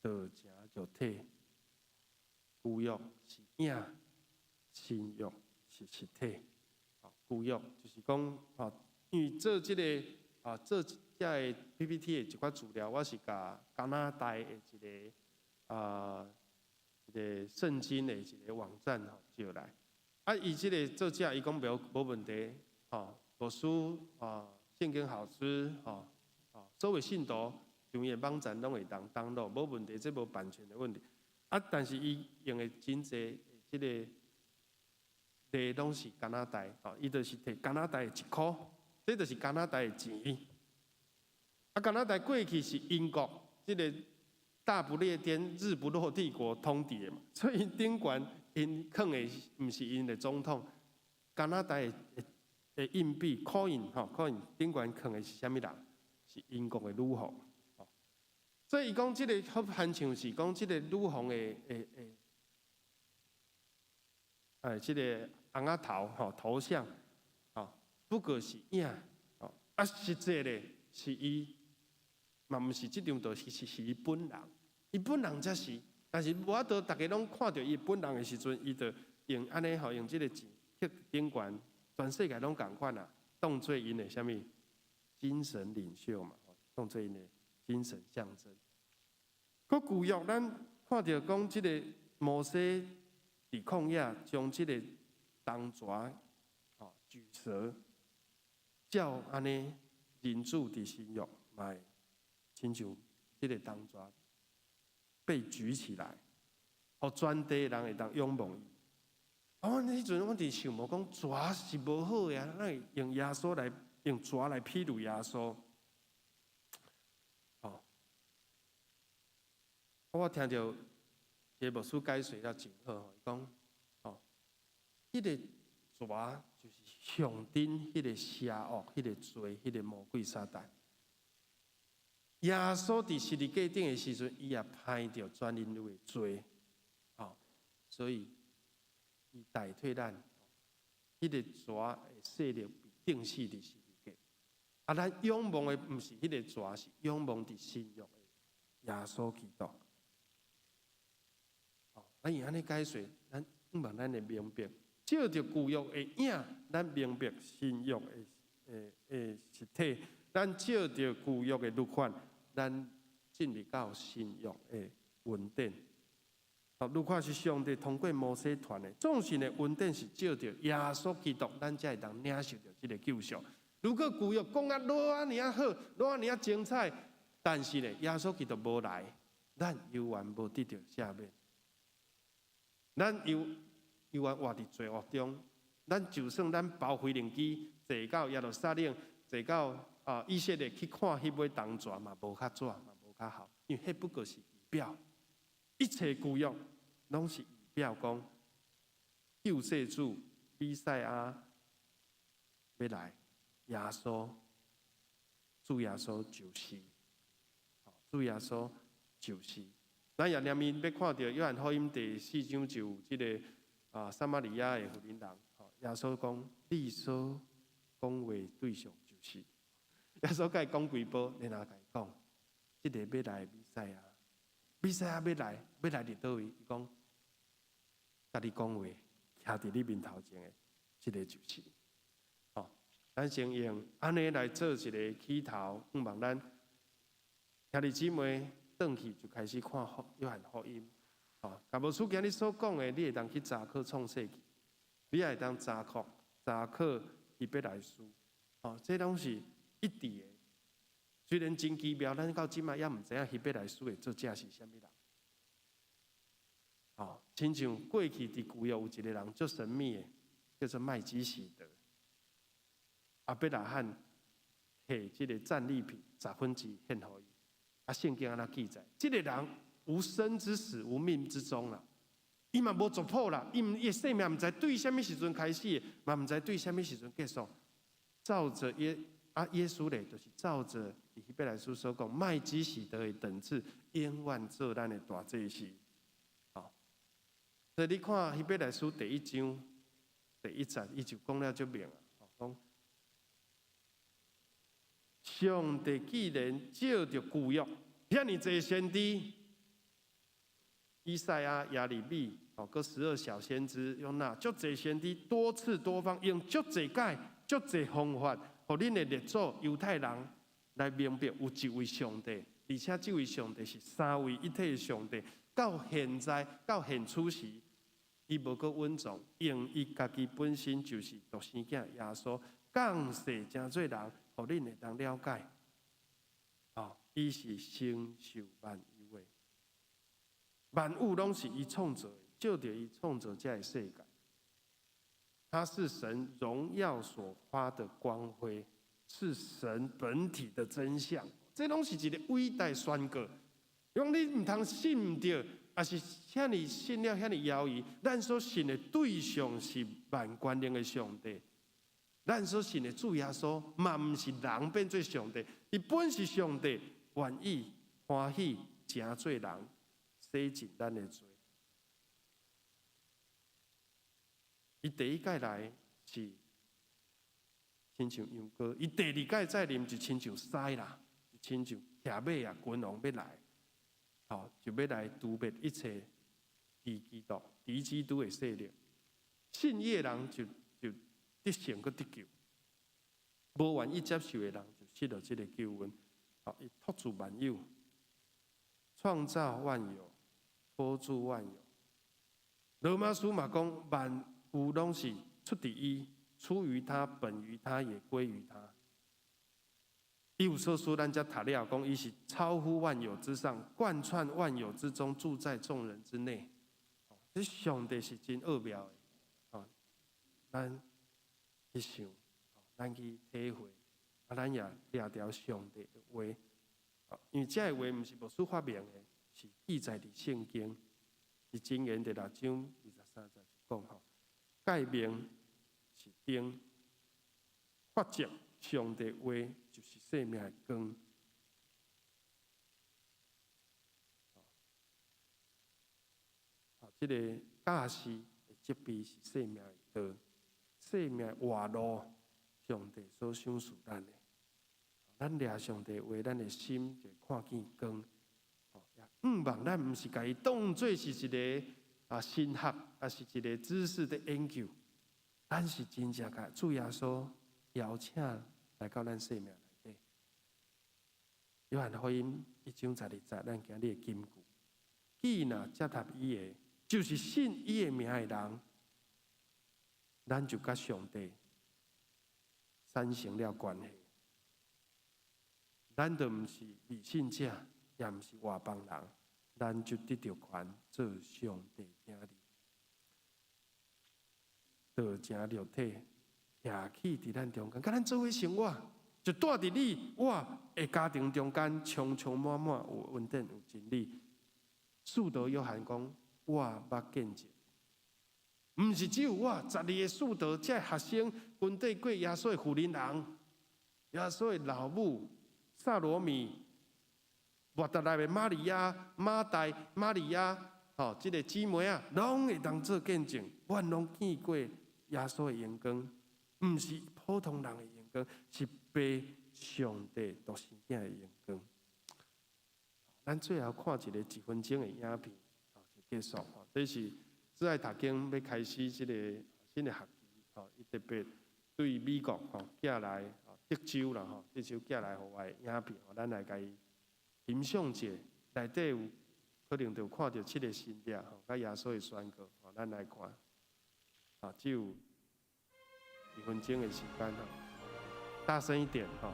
道成肉體，舊約是影，新約是實體。舊約就是講，吼，因為做這個啊，做這個 PPT 的一寡資料，我是共加拿大的一個啊一個聖經的一個網站吼借來。啊，伊這個作者伊講無無問題，吼，牧師啊，聖經老師，吼，所有信徒上伊的網站攏會當 download，無問題，這無版權的問題。啊，但是伊用的真濟這個例攏是加拿大，吼，伊就是提加拿大的一箍，這就是加拿大的錢。啊，加拿大過去是英國這個大不列顛日不落帝國統治的嘛，所以頂懸𪜶囥的毋是𪜶的總統，加拿大的的硬幣 coin 吼 coin 頂懸囥的是啥物人？是英國的女王。所以伊講這個好親像是講這個女王的的的，哎，這個尪仔頭吼頭像，吼不過是影，吼啊實際咧是伊，嘛毋是這張圖是是是伊本人，伊本人才是，但是無法度，逐家攏看著伊本人的時陣，伊就用按呢吼，用這個錢去頂懸，全世界攏仝款啊，當做𪜶的啥物精神領袖嘛，當做𪜶的精神象徵。閣舊約咱看著講這個摩西佇曠野將這個銅蛇吼舉蛇，照按呢人子佇新約嘛會親像這個銅蛇被舉起來，予全地人會當仰望伊。啊，阮彼陣阮佇想無講蛇是無好的啊，哪會用耶穌來用蛇來比喻耶穌？吼，我聽著一個牧師解釋了真好，伊講吼，彼個蛇就是象徵彼個邪惡、彼個罪、彼個魔鬼撒旦。耶穌佇十字架頂的時陣，伊也歹著全人類的罪，吼，所以伊代替咱，彼個蛇的勢力被釘死佇十字架。啊，咱仰望的毋是彼個蛇，是仰望佇新約的耶穌基督。哦，咱用按呢解說，咱向望咱會明白，照著舊約的影，咱明白新約的實體；咱照著舊約的律法，咱進入到新約的恩典。哦，律法是上帝通過摩西傳的，總是呢，恩典是照著耶穌基督，咱才會當領受著這个救贖。如果舊約講啊偌按呢好，偌按呢精彩，但是呢，耶穌基督無來，咱猶原無得著赦免。咱猶原活佇罪惡中，咱就算咱包飛輪機坐到耶路撒冷，坐到以色列去看彼尾銅蛇嘛，無較紙嘛，無較好，因為彼不過是預表，一切舊約攏是預表講救世主彌賽亞欲來，耶穌，主耶穌就是，主耶穌就是。咱也連面欲看著約翰福音第四章就有這个撒瑪利亞的婦人，耶穌講：你所講話對象就是。耶穌共伊講幾晡，然後共伊講，這个欲來的彌賽亞，彌賽亞欲來，欲來佇佗位？伊講，共你講話，徛佇你面頭前的，這个就是。哦，咱先用按呢來做一个起頭，向望咱兄弟姊妹轉去就開始看約翰福音。哦，共牧師今日所講的，你會當去查考創世記，你也會當查考希伯來書。哦，這攏是一致的。雖然真奇妙，咱到這擺猶毋知影希伯來書的作者是啥物人。哦，親像過去佇舊約有一个人足神秘的，叫做麥基洗德。亞伯拉罕提這个戰利品十分之一獻予伊。啊，聖經按呢記載，這个人無生之始，無命之終啦。伊嘛無族譜啦，伊的生命毋知對啥物時陣開始，嘛毋知對啥物時陣結束。照著耶穌咧，就是照著希伯來書所講，麥基洗德的等次，永遠做咱的大祭司。哦，所以你看希伯來書第一章第一節，伊就講了足明啊，講上帝既然照著舊約，遐爾濟先知，以賽亞、耶利米，哦，閣十二小先知，約拿，足濟先知多次多方用足濟解、足濟方法，予恁的列祖猶太人來明白有一位上帝，而且這位上帝是三位一體的上帝。到現在到現此時，伊無閣隱藏，用伊家己本身就是獨生囝耶穌降世成做人，予恁會當了解。哦，伊是承受萬有的，萬有攏是伊創造的，藉著伊創造這个世界。他是神榮耀所發的光輝，是神本體的真相。這攏是一个偉大宣告。講你毋通信毋著，抑是遐爾信了遐爾猶疑。咱所信的對象是萬權能的上帝，咱所信的主耶穌嘛毋是人變做上帝，伊本是上帝，願意歡喜成做人，洗淨咱的罪。伊第一擺來是親像羊羔，伊第二擺再臨就親像獅啦，就親像騎馬啊，君王欲來，吼，就欲來誅滅一切敵基督、敵基督的勢力。信伊的人就得勝閣得救，無願意接受的人就失落這个救恩。吼，伊托住萬有，創造萬有，托住萬有。羅馬書嘛講萬有攏是出佇伊，出於他，本於他，也歸於他。以弗所書咱才讀了，講伊是超乎萬有之上，貫穿萬有之中，住在眾人之內。這上帝是真奧妙的，哦，咱去想，咱去體會，啊，咱也掠著上帝的話，因為這个話毋是牧師發明的，是記載佇聖經，是箴言第六章二十三節就講吼，誡命是燈，法則上帝話就是生命的光。這個教示的責備是生命的道，生命的活路，上帝所賞賜咱的。咱掠上帝話，咱的心就會看見光。也向望咱毋是共伊當做是一个神學，抑是一个知識的研究。咱是真正共主耶穌邀請來到咱生命內底。約翰福音一章十二節，咱今日的金句：既若接納伊的，就是信伊的名的人，咱就佮上帝產生了關係。咱就毋是未信者，也毋是外邦人，咱就得著權做上帝囝兒。道成肉體，徛起佇咱中間，佮咱做伙生活，就住佇你我的家庭中間，充充滿滿有恩典有真理。使徒約翰講：我捌見證，毋是只有我，十二个使徒，這學生跟綴過耶穌的婦人人，耶穌的老母撒羅米，抹大拉的瑪利亞、馬大、瑪利亞，吼，這个姊妹仔，攏會當做見證。阮攏見過耶穌的榮光，毋是普通人的榮光，是父上帝獨生子的榮光。咱最後看一个一分鐘的影片，就結束。這是摯愛讀經欲開始這个新的學期，吼，伊特別對美國吼寄來德州啦吼，德州寄來予我的影片，咱來共伊欣賞者，內底有可能就看著七个神跡吼，佮耶穌的宣告，吼，咱來看，只有一分鐘的時間吼，大聲一點吼。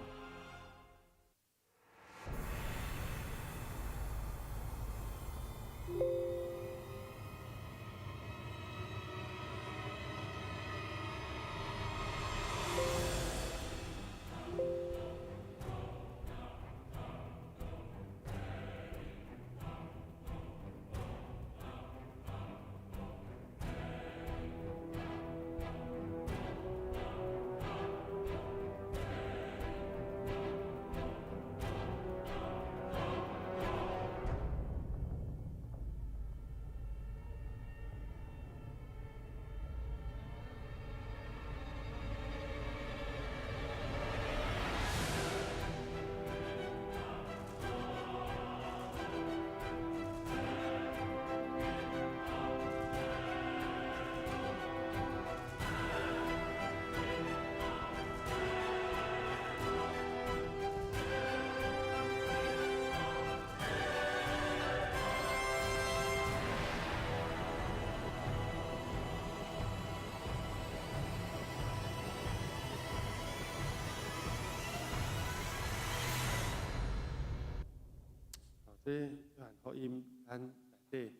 這約翰福音咱內底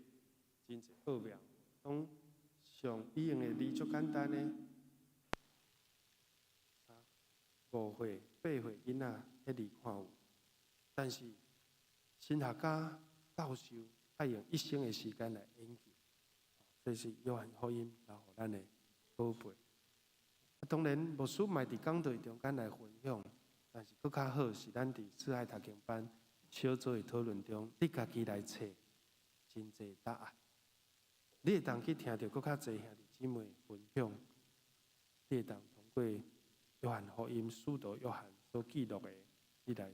真濟奧妙，講上伊用的字足簡單的，5歲、8歲囡仔，彼字看有，但是神學家教授愛用一生的時間來研究，這是約翰福音留予咱的寶貝。當然，牧師嘛佇講道中間來分享，但是閣較好是咱佇四海讀經班小組的討論中，你家己來揣真濟答案。你會當去聽著閣較濟兄弟姊妹分享，你會當通過約翰福音、使徒約翰所記錄的，你來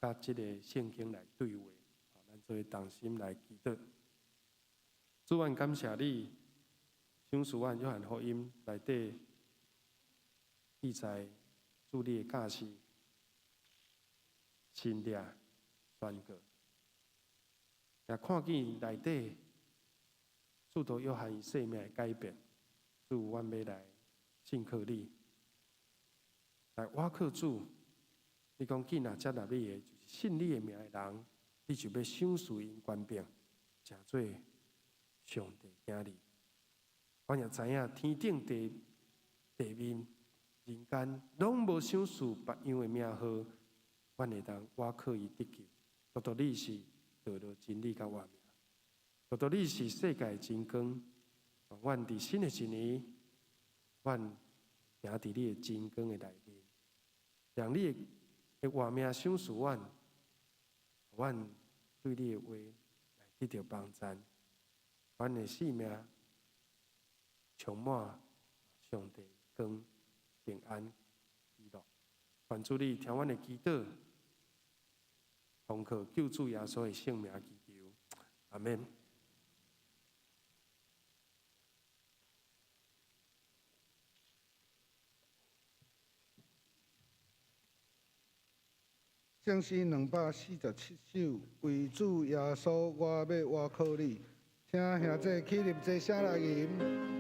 佮這个聖經來對話。咱做伙同心來祈禱。主，阮感謝你，賞賜阮約翰福音內底記載主你的教示。神迹宣告，也看見內底使徒約翰伊生命的改變。主，阮欲來信靠你，來倚靠主。你講，既若接納你的，就是信你的名的人，你就欲賞賜𪜶權柄，成做上帝囝兒。阮也知影天頂地地面人間攏無賞賜別樣的名號。阮會當倚靠伊得救，獨獨你是道路、真理佮活命，獨獨你是世界真光。阮佇新的一年，阮行佇你的真光的內面，讓你的活命賞賜阮，阮對你的話來得著幫贊，阮的生命充滿上帝光、平安、喜樂。願主你聽阮的祈禱，奉靠救主耶穌的聖名祈求，阿們。聖詩247首，為主耶穌，我欲倚靠你。請兄弟起立，齊聲來吟。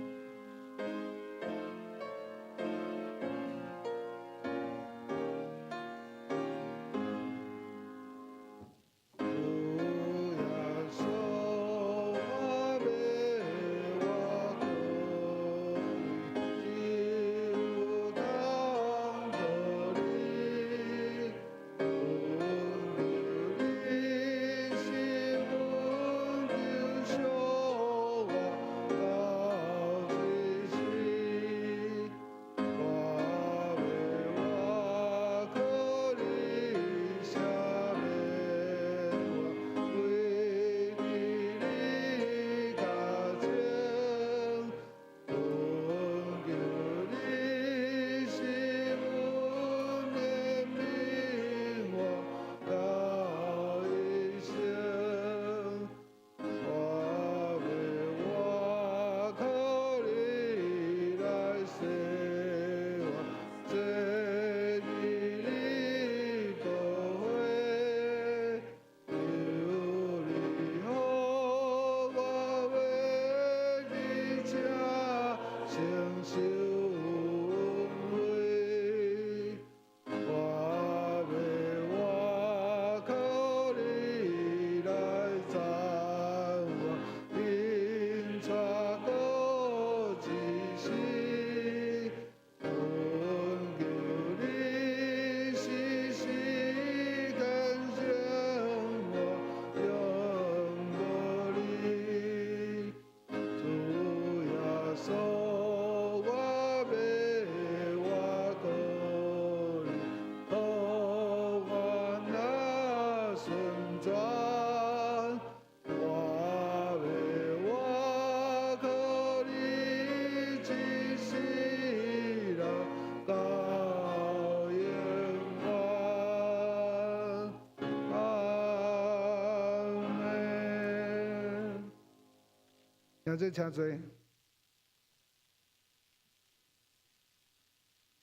兄弟請坐。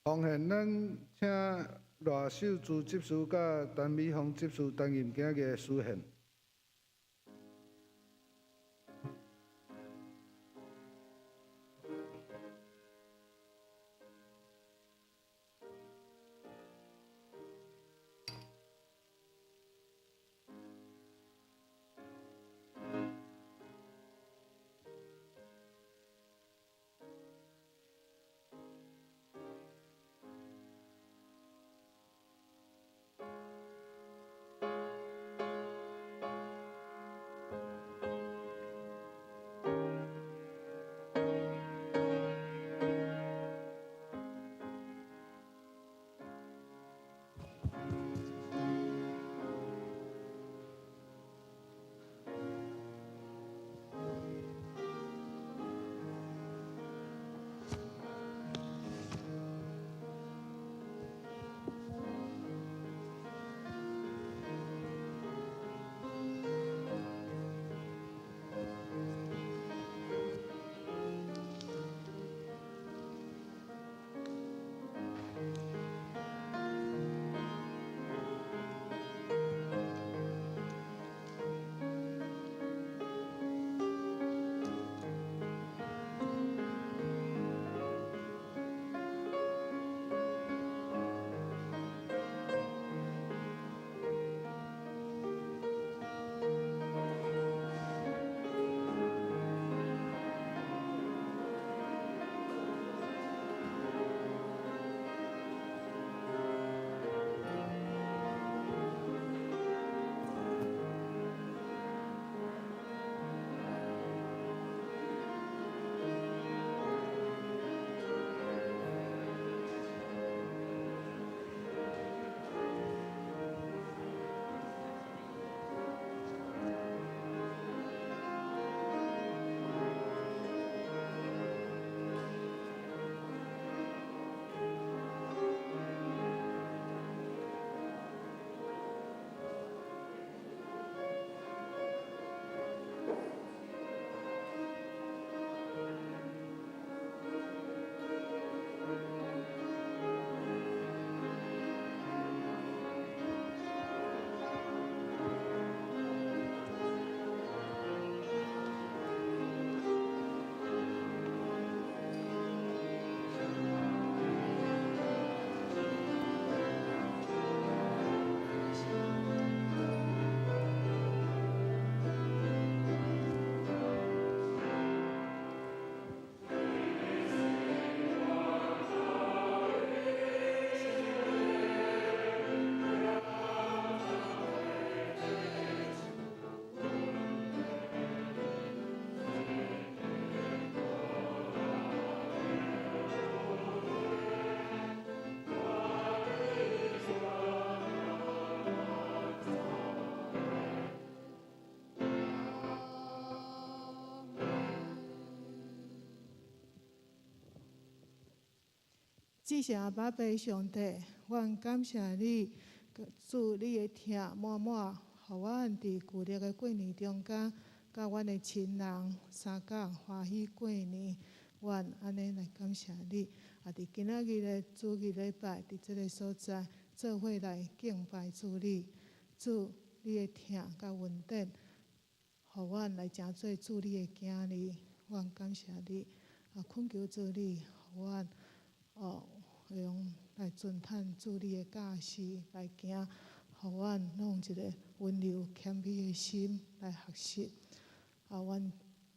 奉獻，咱請賴秀珠執事佮陳美鳳執事擔任今日的司獻。至聖阿爸父上帝，阮感謝你，主你的疼滿滿，予阮佇舊曆的過年中間，佮阮的親人相共歡喜過年。阮按呢來感謝你，也佇今仔日的主日禮拜，佇這个所在做伙來敬拜主你。主你的疼佮恩典，予阮來成做主你的囝兒。阮感謝你，也懇求主你，予阮會用來遵趁主你的教示來行，予阮攏有一个溫柔謙卑的心來學習。啊，阮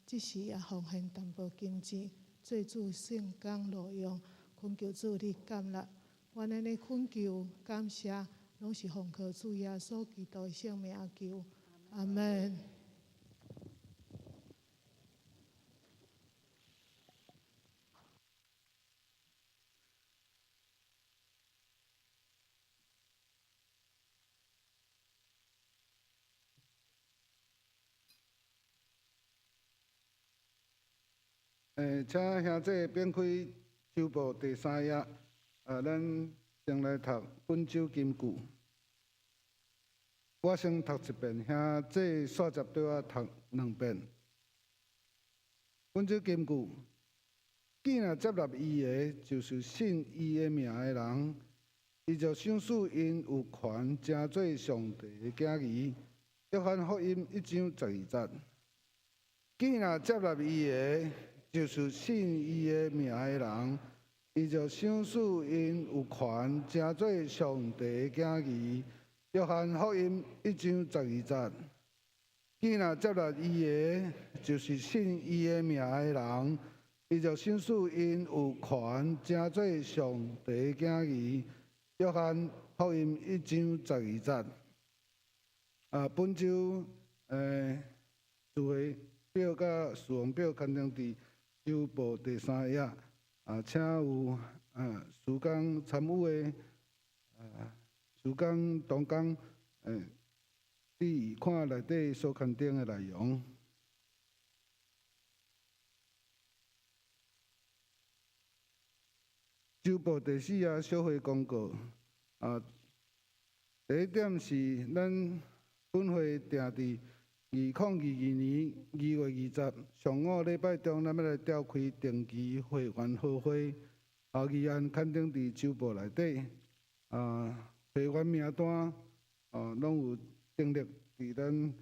這時也奉獻淡薄金錢，做主聖工路用，懇求主你接納。阮按呢懇求感謝，攏是奉靠主耶穌基督的聖名求，阿門。請兄弟展開周報第三頁，啊，咱先來讀本周金句。我先讀一遍，兄弟煞接對我讀兩遍。本周金句：既若接納伊的，就是信伊的名的人，伊就賞賜𪜶有權成做上帝的囝兒。約翰福音1章12節。既若接納伊的，就是信伊的名的人，伊就賞賜𪜶有權成做上帝的囝兒。約翰福音1章12節。既若接納伊的，就是信伊的名的人，伊就賞賜𪜶有權成做上帝的囝兒。約翰福音1章12節。啊，本周聚會表佮事奉表刊登佇周報第三頁，啊，請有事工參與的事工同工，注意看內底所刊登的內容。周報第四頁小會公告，啊，第一點是咱本會定佇2022年2月20上午禮拜中，咱欲來召開定期會員好會，啊，議案刊登佇周報內底，啊，會員名單，啊，攏有登錄佇咱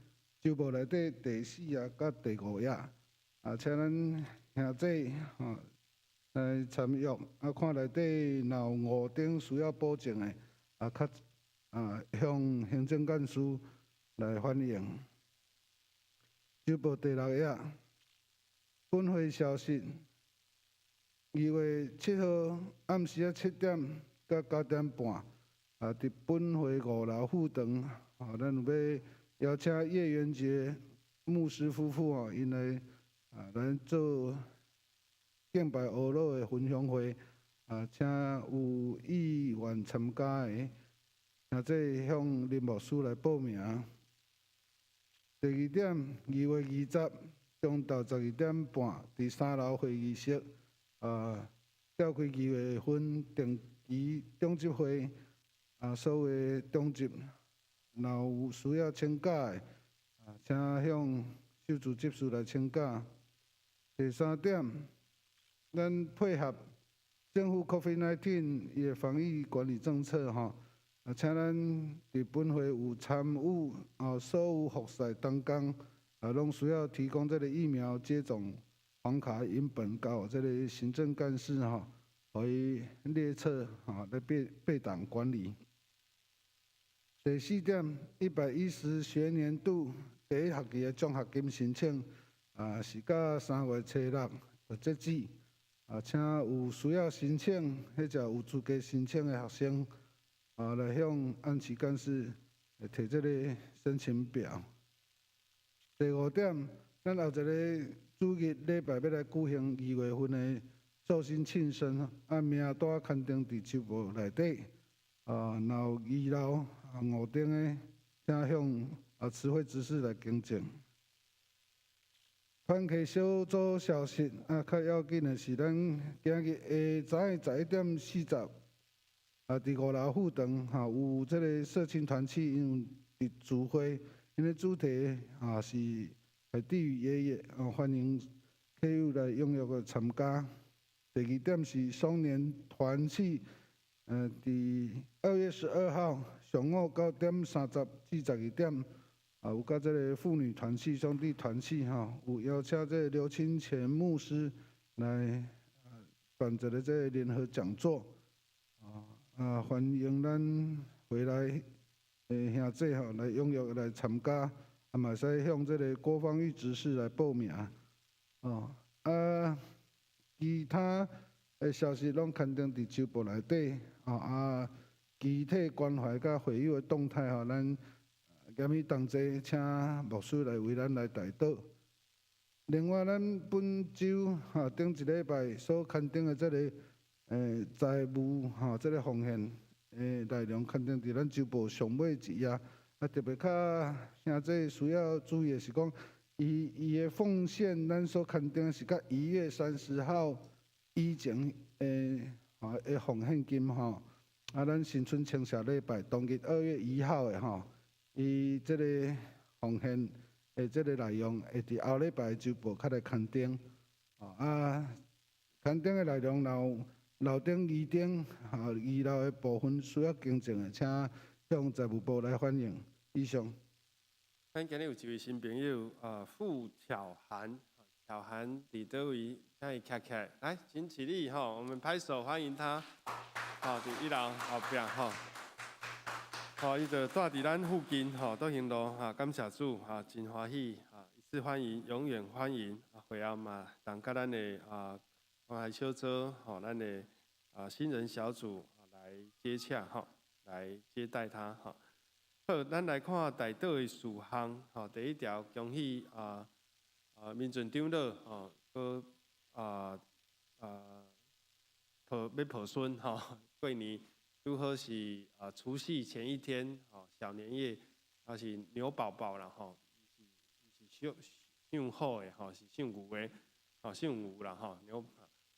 周報內底第四頁佮第五頁，啊，請咱兄弟吼來參與，啊，看內底若有五點需要補正的，啊，較啊向行政幹事來反映。周報第六頁，本會消息：2月7號暗時仔7點到9點半，啊，佇本會五樓副堂，啊，咱有欲邀請葉元杰牧師夫婦吼，𪜶來啊來做敬拜阿老的分享會，啊，請有意願參加的，兄弟向林牧師來報名。第二點，2月20中晝12點半，佇三樓會議室，啊，召開二月份定期長執會，啊，所有長執若有需要請假的，啊，請向秀珠執事來請假。第三點，咱配合政府 COVID-19 伊的防疫管理政策吼。啊，請咱佇本會有參與啊，所有服侍同工啊，攏需要提供這个疫苗接種黃卡影本，交予這个行政幹事吼，予伊列冊吼來備備檔管理。第四點，110學年度第一學期的獎學金申請啊，是到3月初6就截止。啊，請有需要申請或者有資格申請的學生。啊，來向安琪幹事提這个申請表。第五點，咱後一个主日禮拜欲來舉行二月份的壽星慶生，啊，名單刊登佇周報內底。啊，若有二樓啊五等的，請向啊慈惠執事來更正。團契小組消息啊，較要緊的是，咱今日下早11點40，啊，佇五樓副堂吼有這个社青團契，𪜶有佇聚會，𪜶的主題啊是海地與爺爺，啊，歡迎客友來踴躍的參加。第二點是雙年團契，佇2月12號上午9點30至12點。啊，有佮這个婦女團契、兄弟團契吼，有邀請這个劉清泉牧師來辦一个這个聯合講座，啊，歡迎咱回來的兄弟吼來踴躍來參加，啊嘛會使向這个郭芳玉執事來報名，哦，啊，其他的消息攏刊登佇週報內底，啊，具體關懷佮會友的動態吼，咱。今日同齊請牧師來為咱來代禱。另外，咱本週哈頂一禮拜所刊登的這个財務哈這个奉獻的內容，刊登佇咱週報上尾一頁。啊，特別較兄弟需要注意的是講，伊伊的奉獻，咱所刊登是佮1月30號以前的哈的奉獻金吼。啊，咱新春清社禮拜當日2月1號的吼。伊這个奉獻的這个內容，會佇後禮拜週報較來刊登。啊，刊登的內容若有樓頂、二頂、哈二樓的部分需要更正的，請向財務部來反映。以上。咱今日有一位新朋友啊，傅巧涵，巧涵佇佗位？請伊徛起來，來，請起立哈，我們拍手歡迎他。好，佇一樓後壁吼。好，伊就住佇咱附近吼，倒行路哈，感謝主哈，真歡喜哈，一次歡迎，永遠歡迎。啊，會後嘛，當佮咱的啊關懷小組吼，咱的啊新人小組來接洽吼，來接待他吼。好，咱來看代禱的事項吼，第一條，恭喜啊啊民進長老吼，閣啊啊抱欲抱孫吼，過年。拄好是啊，除夕前一天，吼，小年夜，啊是牛寶寶啦，吼，毋是毋是姓姓虎的，吼，是姓牛的，吼，姓牛啦，吼，牛，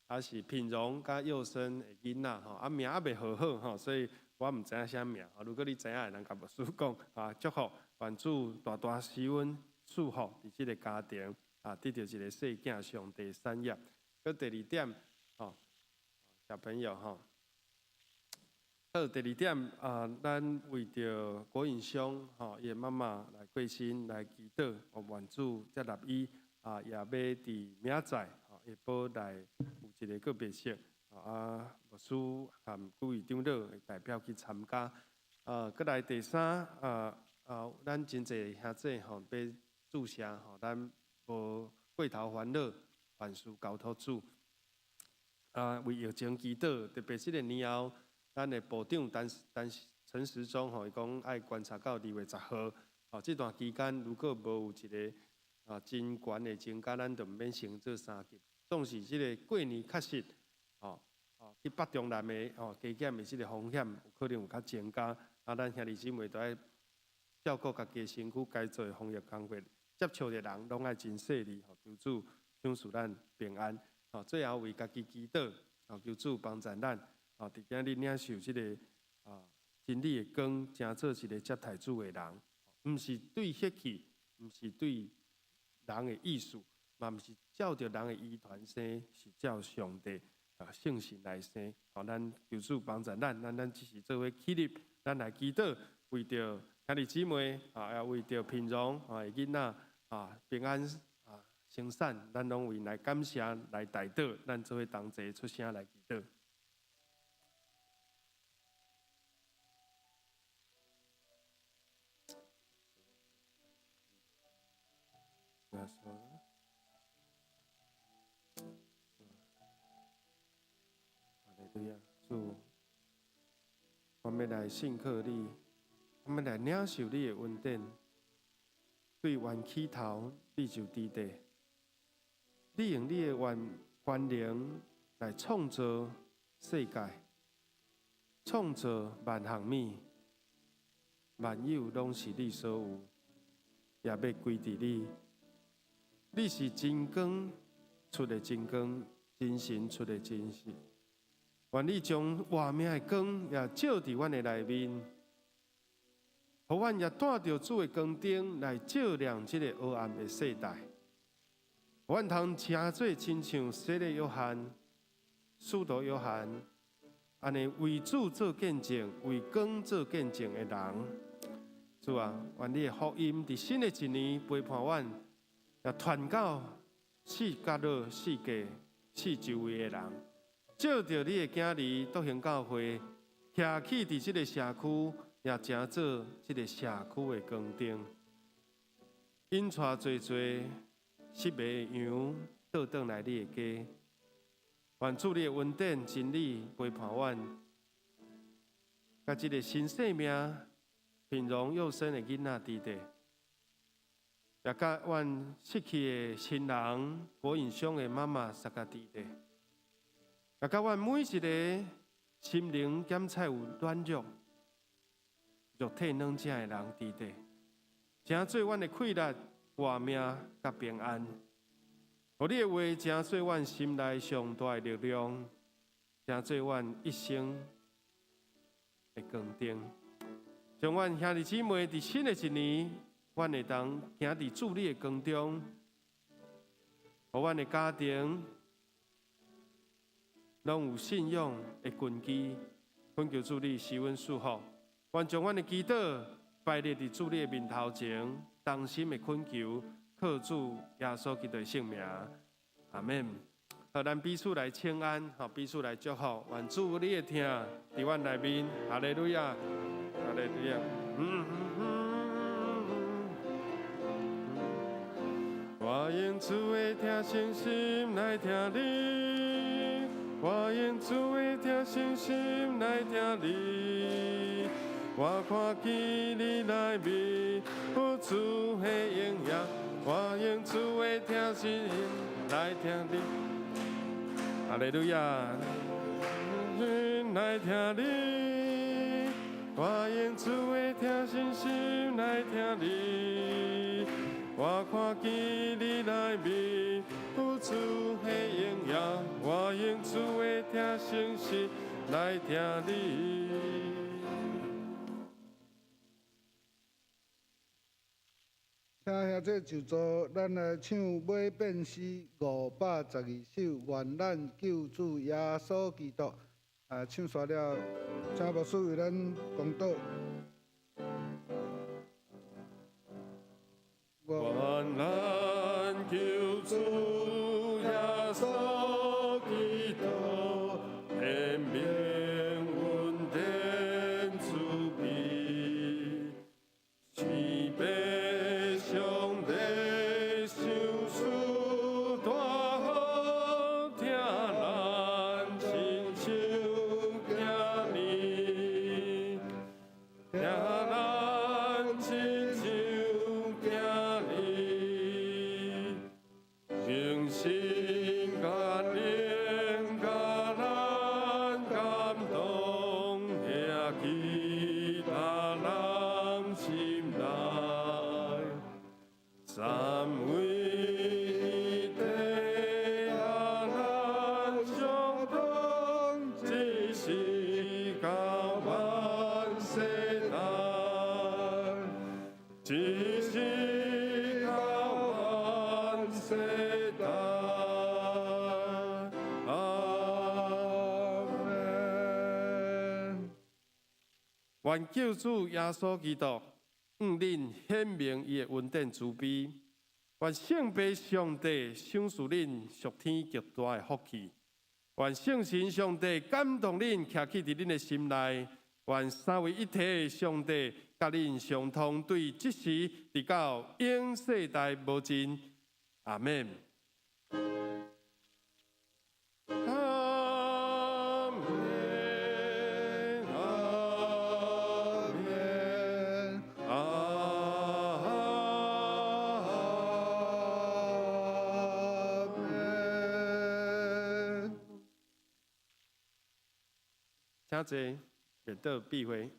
啊是品榮佮幼生的囡仔，吼，啊名猶未號好，吼，所以我毋知影啥名，如果你知影，會當共牧師講，啊，祝福願主大大施恩賜福佇這个家庭，啊，得著一个細囝上帝產業。閣第二點，吼，小朋友，吼。好，第二點啊，咱為著郭穎兄吼，伊的媽媽來過身來祈禱，願主接納伊啊，也欲佇明仔載吼，下晡來有一个告別式啊，牧師和各位長老會代表去參加。啊，閣來第三啊啊，咱真濟兄弟吼，欲注射吼，咱無過頭煩惱，凡事交託主。啊，為疫情祈禱，特別這个年後。咱的部長陳陳陳時中吼，伊講愛觀察到2月10號，吼，這段期間如果無有一个啊真懸的增加，咱就毋免升做三級。總是這个過年確實，吼，哦，去北中南的吼加減的這个風險有可能有較增加。啊，咱兄弟姊妹都愛照顧家己的身軀，該做的防疫工作，接觸的人攏愛真細膩，吼，求主賞賜咱平安。吼，最後為家己祈禱，吼，求主幫助咱。啊！佇今日領受這个啊真理的光，成做一个接待主的人，毋是對血氣，毋是對人的意思，嘛毋是照著人的遺傳生，是照上帝啊聖神來生。吼，咱求主幫助咱，咱咱只是做伙起立，咱來祈禱，為著兄弟姊妹啊，也為著品榮啊囡仔啊平安啊生產，咱攏為來感謝來代禱，咱做伙同齊出聲來祈禱。哈利路亞，主，我們來信靠你，我們來領受你的恩典。對冤起頭，你就佇地。你用你的權權能來創造世界，創造萬項物，萬有攏是你所有，也欲歸佇你。你是真光出的真光，真神出的真实。願你將活命的光也照佇阮的內面，予阮也帶著主的光燈來照亮這个黑暗的世代。予阮通成做親像洗禮約翰、使徒約翰，按呢為主做見證、為光做見證的人。主啊，願你的福音佇新的一年陪伴阮，也傳到四角落、世界、四周圍的人，照著你的囝兒篤行教會，徛起佇這个社區，也成做這个社區的光燈，引帶濟濟失迷的羊倒轉來你的家。願主你的恩典真理陪伴阮，佮這个新生命平榮又生的囡仔佇咧，也佮阮失去的親人郭颖兄的媽媽相佮佇咧，也佮阮每一个心靈檢測有軟弱、肉體軟弱的人佇咧，成做阮的氣力、活命佮平安。予你的話成做阮心內上大的力量，成做阮一生的光燈。將阮兄弟姊妹佇新的一年，阮會當行佇主你的光中，予阮的家庭攏有信仰的根基。懇求主你賜阮祝福，願將阮的祈禱擺列佇主你的面頭前，衷心的懇求，靠主耶穌基督的聖名，阿們。好，咱彼此來請安，好，彼此來祝福，願主你的疼佇阮內面，哈利路亞，哈利路亞。嗯嗯嗯，我用主的疼誠心來聽你，我用主的疼誠心來聽你，我看見你內面有主的榮耀，我用主的疼誠心來聽你，哈利路亞，來聽你，我用主的疼誠心來聽你，我看見你內面有主的榮耀，我用主的疼誠心來聽你。請兄弟就座，咱來唱尾變詩512首，願咱救主耶穌基督。啊，唱煞了，請牧師為咱講道。願咱救主耶穌基督，顯明恩典慈悲，慈悲上帝賞賜大好，疼咱親像囝兒，疼咱親像囝兒，用心甲靈佮咱感動，遐其他人心內，三位一體佮咱相通，一時到萬世代，一時到萬世代。阿們。願救主耶穌基督向恁顯明伊的恩典慈悲，願聖父上帝賞賜恁屬天極大的福氣，願聖神上帝感動恁，徛起佇恁的心內，願三位一體的上帝佮恁相通，對這時直到永世代無盡。阿們。阿們，阿們，阿們。請坐，便到閉會。